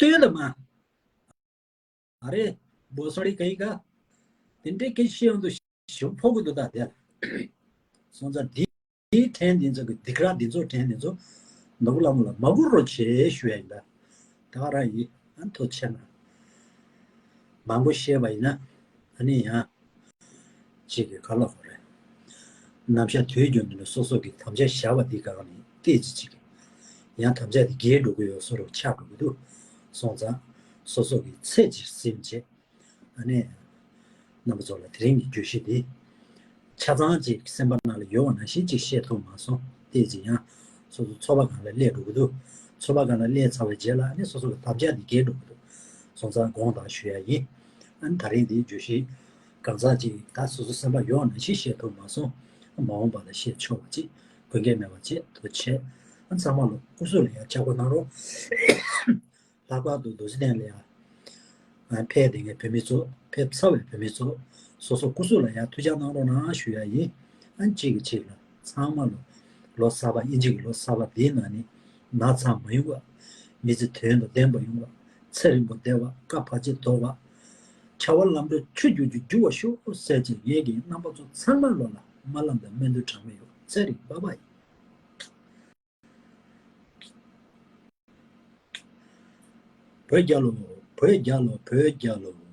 སྟོན་ལ་མ། ཨ་རེ། བོ་སོ་རི་ག་ཡི་ག་དེ་འདྲའི་སྐད་ཆ་བཤད་ཡོང་དུས་ཞེ་པོ་ཕོག་གི་འདུག་ད་དེ་ལ། སོང་ཙང་འདིའི་ཕྲན་འདི་ཚོ་གི་སྡིགས་ར་འདི་ཚོ་ཕྲན་འདི་ཚོ་ནོར་བུ་བླ་མ་ལ་མ་སྒུར་རོགས་བྱེད་ཞུ་ཡ་ཡིན་ད། ད་ག་རང་ཡིན་ཨ་ཐུགས་རྗེ་ཆེ་གནང་། མང་པོ་བཤད་པ་ཡིན་ན་ཨ་ནི་ཡང་གཅིག་གི་ག་ལ་གོ་རེད། ནམ་ཞག་དུས་རྒྱུན་དུ་ནི་སོ་སོ་གི་དམ་བཅའ་བཞག་པ་འདི་གང་ནི་ཏོག་ཙམ་ཅིག་ཡང་དམ་བཅའ་དེ་འགལ་འགྲོ་གི་ཡོད་བཟོ་འདྲ་ཆགས་འགྲོ་གི་འདུག་སོང་ཙང་སོ་སོ་གི་ཚད་ཅིག་ཟིན་བྱས། ཨ་ནི། རྣམ་པ་ཚོ་ལ་དེ་རིང་གི་བརྗོད་གཞི་འདི། ཆ་ཚང་ཅིག་སེམས་པ་ནང་ལ་ཡོད་པ་ནང་བཞིན་ཅིག་བཤད་ཐུབ་མ་སོང་། ཏོག་ཙམ་ཡང་སོ་སོ་ཚོགས་པ་སྒང་ལ་སླེབས་འགྲོ་གི་འདུག་ཚོགས་པ་སྒང་ལ་སླེབས་ཚར་བའི་རྗེས་ལ་ཨ་ནི་སོ་སོ་གི་དམ་བཅའ་འདི་འགལ་འགྲོ་གི་འདུག་སོང་ཙང་དགོངས་དག་ཞུ་ཡ་ཡིན། ཨ་ནི་ད་རིང་འདིའི་བརྗོད་གཞི་གང་ཟག་ཅིག་ད་སོ་སོ་སེམས་པ་ཡོད་པ་ནང་བཞིན་བཤད་ཐུབ་མ་སོང་། མ་འོངས་པ་ལ་བཤད་ཆོག་པ་ཅིག་དགོས་འགལ་མེད་པ་ཅིག་ཐུགས་རྗེ་ཆེ། ཨ་ཚང་མ་ལ་སྐུ་གཟུགས་ལ་ཡང་ཕྱག་པོ་གནང་རོགས། ལྷག་པར་དུ་རྡོ་རྗེ་གདན་ལ་ཡང་ཕེབས་བསྡད་མཁན་བོད་མི་ཚོ། ཕེབས་ཚར་བའི་བོད་མི་ཚོ། སོ་སོ་སྐུ་གཟུགས་ལ་ཡང་ཐུགས་ཅག་གནང་རོགས་གནང་ཞུ་ཡ་ཡིན། ཨ་གཅིག་གིས་གཅིག་ལ་ཚང་མ་ལ་ལོ་གསར་པ་དབྱིན་ཇི་གི་ལོ་གསར་པ་འདིའི་ནང་ནས་ན་ཚ་མ་ཡོང་བ། མི་ཚེ་དོན་དང་ལྡན་པ་ཡོང་བ། ཚེ་རིང་པོ་བདེ་བ་བཀའ་བར་ཆད་དོར་བ། བྱ་བ་ལམ་འགྲོ་ཆུ་རྒྱུག་རྒྱུག་འགྱུར་བ་ཤོག་ཟེར་ཅིག་ངེད་ཀྱིས་རྣམ་པ་ཚོ་ཚང་མ་ལོ་ལ་སྨོན་ལམ་དང་སྨོན་འདུན་གྲངས་མེད་ཡོད། ཚེ་རིང་བྷ་བྷའི། བོད་རྒྱལ་ལོ། བོད་རྒྱལ་ལོ། བོད་རྒྱལ་ལོ།